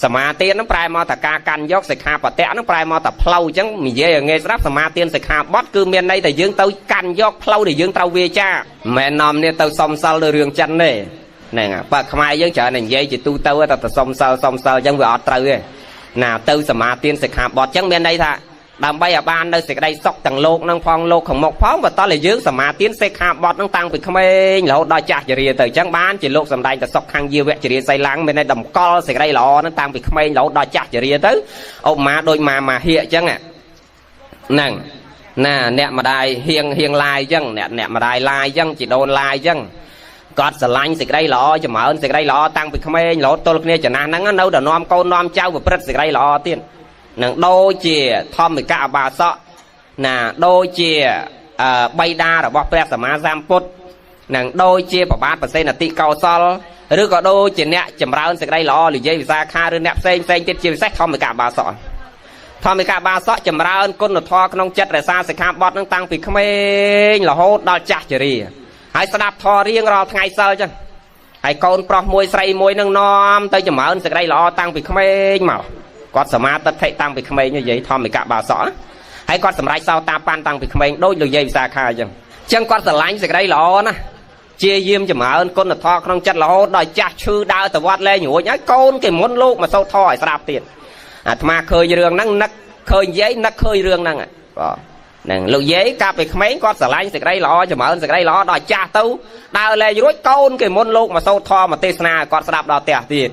សមាទានហ្នឹងប្រែមកថាការកាន់យកសិក្ខាបទៈហ្នឹងប្រែមកថាផ្លូវអញ្ចឹងនិយាយឲ្យងាយស្ដាប់សមាទានសិក្ខាបទគឺមានន័យថាយើងទៅកាន់យកផ្លូវដែលយើងត្រូវវាចាមិនមែននាំនេះទៅសុំសិលដោយរឿងចិនទេហ្នឹងបើខ្មែរយើងច្រើនតែនិយាយជាទូទៅតែទៅសុំសិលសុំសិលអញ្ចឹងវាអត់ត្រូវទេណាទៅសមាទានសិក្ខាបទអញ្ចឹងមានន័យថាដើម្បីឲ្យបាននៅសេចក្តីសុខទាំងលោកនឹងផងលោកខាងមុខផងបើតោះតែយើងសមាទានសិក្ខាបទនឹងតាំងពីក្មេងរហូតដល់ចាស់ជរាទៅអញ្ចឹងបានជាលោកសម្ដែងតែសុខខាងយាវៈជរាសីឡាំងមានន័យតម្កល់សេចក្តីល្អនឹងតាំងពីក្មេងរហូតដល់ចាស់ជរាទៅឧបមាដូចម៉ាម៉ាហៀកអញ្ចឹងហ្នឹងណាអ្នកម្ដាយហៀងហៀងឡាយអញ្ចឹងអ្នកម្ដាយឡាយអញ្ចឹងជីដូនឡាយអញ្ចឹងគាត់ស្រឡាញ់សេចក្តីល្អចម្រើនសេចក្តីល្អតាំងពីក្មេងរហូតទល់គ្នាចំណាស់ហ្នឹងនៅតែនាំកូននាំចៅប្រព្រឹត្តសេចក្តីល្អទៀតនឹងដូចជាធម្មិកអបាសកណាដូចជាបៃតារបស់ព្រះសម្មាសម្ពុទ្ធនឹងដូចជាប្របាទប្រសេនតិកោសលឬក៏ដូចជាអ្នកចម្រើនសេចក្តីល្អនិយាយវិសាខាឬអ្នកផ្សេងផ្សេងទៀតជាពិសេសធម្មិកអបាសកធម្មិកបាសកចម្រើនគុណធម៌ក្នុងចិត្តរក្សាសិក្ខាបទនឹងតាំងពីក្មេងរហូតដល់ចាស់ជរាហើយស្ដាប់ធម៌រៀងរាល់ថ្ងៃសិលចឹងហើយកូនប្រុសមួយស្រីមួយនឹងនាំទៅចម្រើនសេចក្តីល្អតាំងពីក្មេងមកគាត់សមាទិដ្ឋិតាំងពីក្មេងនិយាយធម្មិកបាសកហើយគាត់សម្រេចសោតាបានតាំងពីក្មេងដូចលោកយាយវិសាខាអញ្ចឹងអញ្ចឹងគាត់ស្រឡាញ់សេចក្តីល្អណាស់ជាយាមចម្រើនគុណធម៌ក្នុងចិត្តរហូតដល់ចាស់ឈឺដើរទៅវត្តលែងរួចហើយកូនគេមុនលោកមកសូត្រធម៌ឲ្យស្ដាប់ទៀតអាត្មាឃើញរឿងហ្នឹងនឹកឃើញយាយនឹកឃើញរឿងហ្នឹងបាទហ្នឹងលោកយាយកាលពីក្មេងគាត់ស្រឡាញ់សេចក្តីល្អចម្រើនសេចក្តីល្អដល់ចាស់ទៅដើរលែងរួចកូនគេមុនលោកមកសូត្រធម៌មកទេសនាឲ្យគាត់ស្ដាប់ដល់ផ្ទះទៀត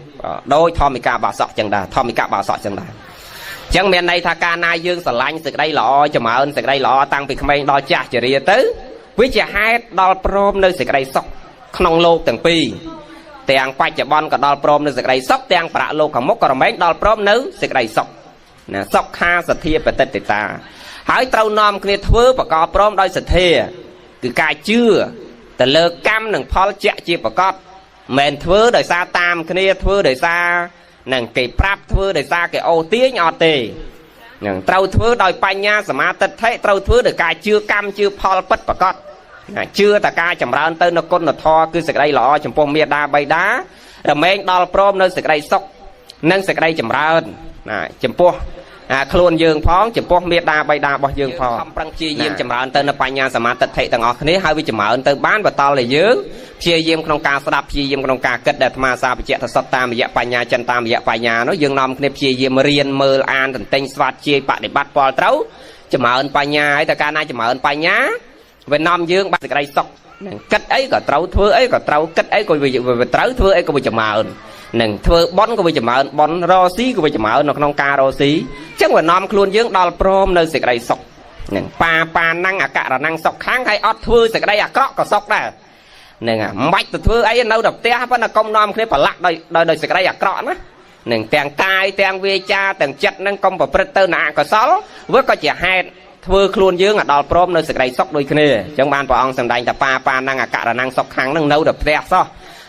ដោយធម្មិកាបាសកចឹងដែរធម្មិកបាសកចឹងដែរអញ្ចឹងមានន័យថាកាលណាយើងស្រឡាញ់សេចក្តីល្អចម្រើនសេចក្តីល្អតាំងពីក្មេងដល់ចាស់ជរាទៅវាជាហេតុដល់ព្រមនៅសេចក្តីសុខក្នុងលោកទាំងពីរទាំងបច្ចុប្បន្នក៏ដល់ព្រមនៅសេចក្តីសុខទាំងប្រាក់លោកខាងមុខក៏រមែងដល់ព្រមនៅសេចក្តីសុខណាសុខាសទ្ធាបតិតិតាហើយត្រូវនាំគ្នាធ្វើប្រកបព្រមដោយសទ្ធាគឺការជឿទៅលើកម្មនិងផលជាក់ជាប្រកបមិនធ្វើដោយសារតាមគ្នាធ្វើដោយសារនឹងគេប្រាប់ធ្វើដោយសារគេអូសទាញអត់ទេនឹងត្រូវធ្វើដោយបញ្ញាសមាទិដ្ឋិត្រូវធ្វើដោយការជឿកម្មជឿផលពិតប្រកបណាជឿតែការចម្រើនទៅនៅគុណធម៌គឺសេចក្តីល្អចំពោះមេដាបៃតារមែងដល់ព្រមនៅសេចក្តីសុខនិងសេចក្តីចម្រើនណាចំពោះខ្លួនយើងផងចំពោះមេដាបៃតារបស់យើងផងខំប្រឹងព្យាយាមចម្រើនទៅនៅបញ្ញាសមាទិដ្ឋិទាំងអស់គ្នាហើយវាចម្រើនទៅបានបន្តឲ្យយើងព្យាយាមក្នុងការស្ដាប់ព្យាយាមក្នុងការគិតដែលអាត្មាសាបញ្ជាក់ថាសុទ្ធតាមរយៈបញ្ញាចិនតាមរយៈបញ្ញានោះយើងនាំគ្នាព្យាយាមរៀនមើលអានទន្ទិញស្វាត់ជាយបដិបត្តិពលត្រូវចម្រើនបញ្ញាហើយតែកាលណាចម្រើនបញ្ញាវានាំយើងបាត់សេចក្តីសុខនឹងគិតអីក៏ត្រូវធ្វើអីក៏ត្រូវគិតអីក៏វាត្រូវធ្វើអីក៏វាចម្រើននឹងធ្វើបន់ក៏វាចម្រើនបន់រស៊ីក៏វាចម្រើននៅក្នុងការរស៊ីអញ្ចឹងវានាំខ្លួនយើងដល់ព្រមនៅសេចក្តីសុខនឹងបាបាណੰអករណੰសុខខាងហើយអត់ធ្វើសេចក្តីអាក្រក់ក៏សុខដែរហ្នឹងមិនបាច់ទៅធ្វើអីនៅតែផ្ទះប៉ុន្តែកុំនាំគ្នាប្រឡាក់ដោយដោយសេចក្តីអាក្រក់ណានឹងទាំងកាយទាំងវាចាទាំងចិត្តនឹងកុំប្រព្រឹត្តទៅនៅអកុសលវាក៏ជាហេតុធ្វើខ្លួនយើងឲ្យដល់ព្រមនៅសេចក្តីសុខដូចគ្នាអញ្ចឹងបានព្រះអង្គសម្ដែងថាបាបាណੰអករណੰសុខខាងនឹងនៅតែផ្ទះសោះ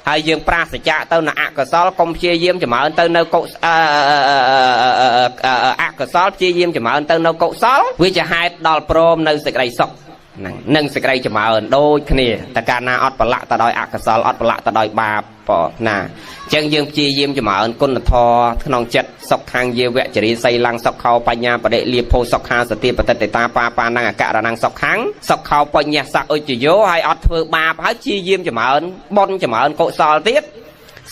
ហើយយើងប្រាសចាកទៅនៅអកុសលកុំព្យាយាមចម្រើនទៅនៅកុសអកុសលព្យាយាមចម្រើនទៅនៅកុសលវាជាហេតុដល់ព្រមនៅសេចក្តីសុខហ្នឹងនិងសេចក្តីចម្រើនដូចគ្នាតែកាលណាអត់ប្រឡាក់ទៅដោយអកុសលអត់ប្រឡាក់ទៅដោយបាបណាអញ្ចឹងយើងព្យាយាមចម្រើនគុណធម៌ក្នុងចិត្តសុខខាងយាវៈចរិសីលੰសុខោបញ្ញាបដិលាភោសុខាសតិបតិតតាបាបាណੰអករណੰសុខាំងសុខោបញ្ញសៈឧជយោហើយអត់ធ្វើបាបហើយព្យាយាមចម្រើនបុណ្យចម្រើនកុសលទៀត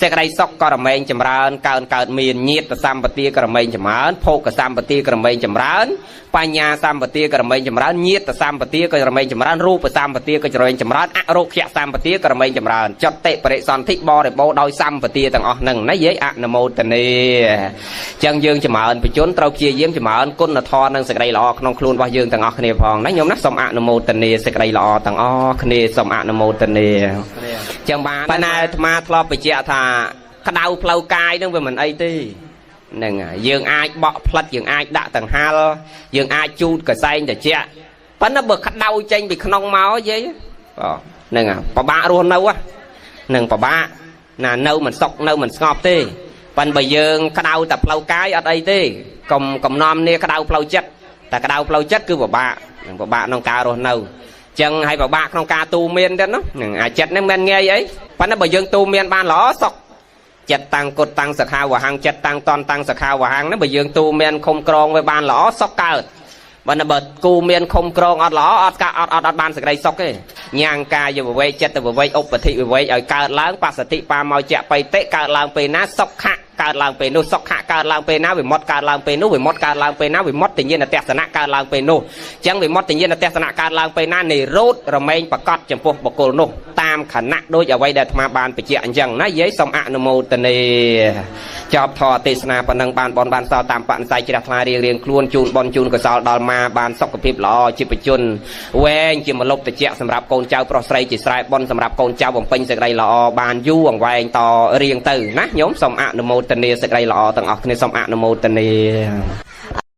សេចក្តីសុខក៏រមែងចម្រើនកើនកើតមានញាតិសម្បទាក៏រមែងចម្រើនភោគសម្បទាក៏រមែងចម្រើនបញ្ញាសម្បទាក៏រមែងចម្រើនញាតិសម្បទាក៏រមែងចម្រើនរូបសម្បទាក៏រមែងចម្រើនអរុក្ខសម្បទាក៏រមែងចម្រើនចតិបរិសន្ធិបរិបូរដោយសម្បទាទាំងអស់ហ្នឹងណាយាយអនុមោទនាអញ្ចឹងយើងចម្រើនបជនត្រូវព្យាយាមចម្រើនគុណធម៌និងសេចក្តីល្អក្នុងខ្លួនរបស់យើងទាំងអស់គ្នាផងណាញោមណាសូមអនុមោទនាសេចក្តីល្អទាំងអស់គ្នាសូមអនុមោទនាអញ្ចឹងបានប៉ុន្តែអាត្មាធ្លាប់បញ្ជាក់ថាក្តៅផ្លូវកាយនឹងវាមិនអីទេហ្នឹងយើងអាចបក់ផ្លិតយើងអាចដាក់តង្ហាលយើងអាចជូតកសែងត្រជាក់ ប៉ុន្តែបើក្តៅចេញពីក្នុងមកយាយ បាទ ហ្នឹងពិបាករស់នៅហ្នឹង ពិបាកណា នៅមិនសុខ នៅមិនស្ងប់ទេ។ ប៉ុន្តែបើយើងក្តៅតែផ្លូវកាយអត់អីទេ កុំកំណំនេះក្តៅផ្លូវចិត្ត តែក្តៅផ្លូវចិត្តគឺពិបាកនឹង ពិបាកក្នុងការរស់នៅចឹងហើយ ពិបាកក្នុងការទូមានទៀតនោះនឹង អាចិត្តហ្នឹងមិនងាយអី។ ប៉ុន្តែបើយើងទូមានបានល្អ សុខចិត្ត តាំងគុតតាំងសខាវហੰ ចិត្តតាំងតន់តាំងសខាវហੰហ្នឹង បើយើងទូមានឃុំក្រងវាបានល្អ សុខកើត។ បើបើគូមានឃុំក្រងអត់ល្អ អត់កាអត់អត់អត់បានសេចក្តីសុខទេ។ ញ៉ាងកាយវិវេក ចិត្តវិវេក ឧបធិវិវេកឲ្យកើតឡើង បសតិបាមកជាបៃតិកើតឡើងពេលណា សុខៈកើតឡើងពេលនោះ សុខៈកើតឡើងពេលណា វិមុតកើតឡើងពេលនោះ វិមុតកើតឡើងពេលណា វិមុតតិញ្ញាណទស្សនៈកើតឡើងពេលនោះ។ អញ្ចឹងវិមុតតិញ្ញាណទស្សនៈកើតឡើងពេលណា និរោធរមែងប្រកបចំពោះបុគ្គលនោះ តាមខណៈដូចអ្វីដែលអាត្មាបានបញ្ជាក់អញ្ចឹងណាយាយ។ សូមអនុមោទនា ចប់ធម៌ទេសនាប៉ុណ្ណឹង បានបនបានសល់តាមបនិស័យជ្រះថ្លារៀងរៀងខ្លួន ជូនបនជូនកុសលដល់ម៉ា បានសុខភាពល្អជាបជនវែង ជាមលុបតិចសម្រាប់កូនចៅប្រុសស្រី ជាស្រែបនសម្រាប់កូនចៅ បំពេញសេចក្តីល្អបានយូរអង្វែងតរៀងទៅណាញោម។ សូមអនុមោទនាសេចក្តីល្អទាំងអស់គ្នា សូមអនុមោទនា។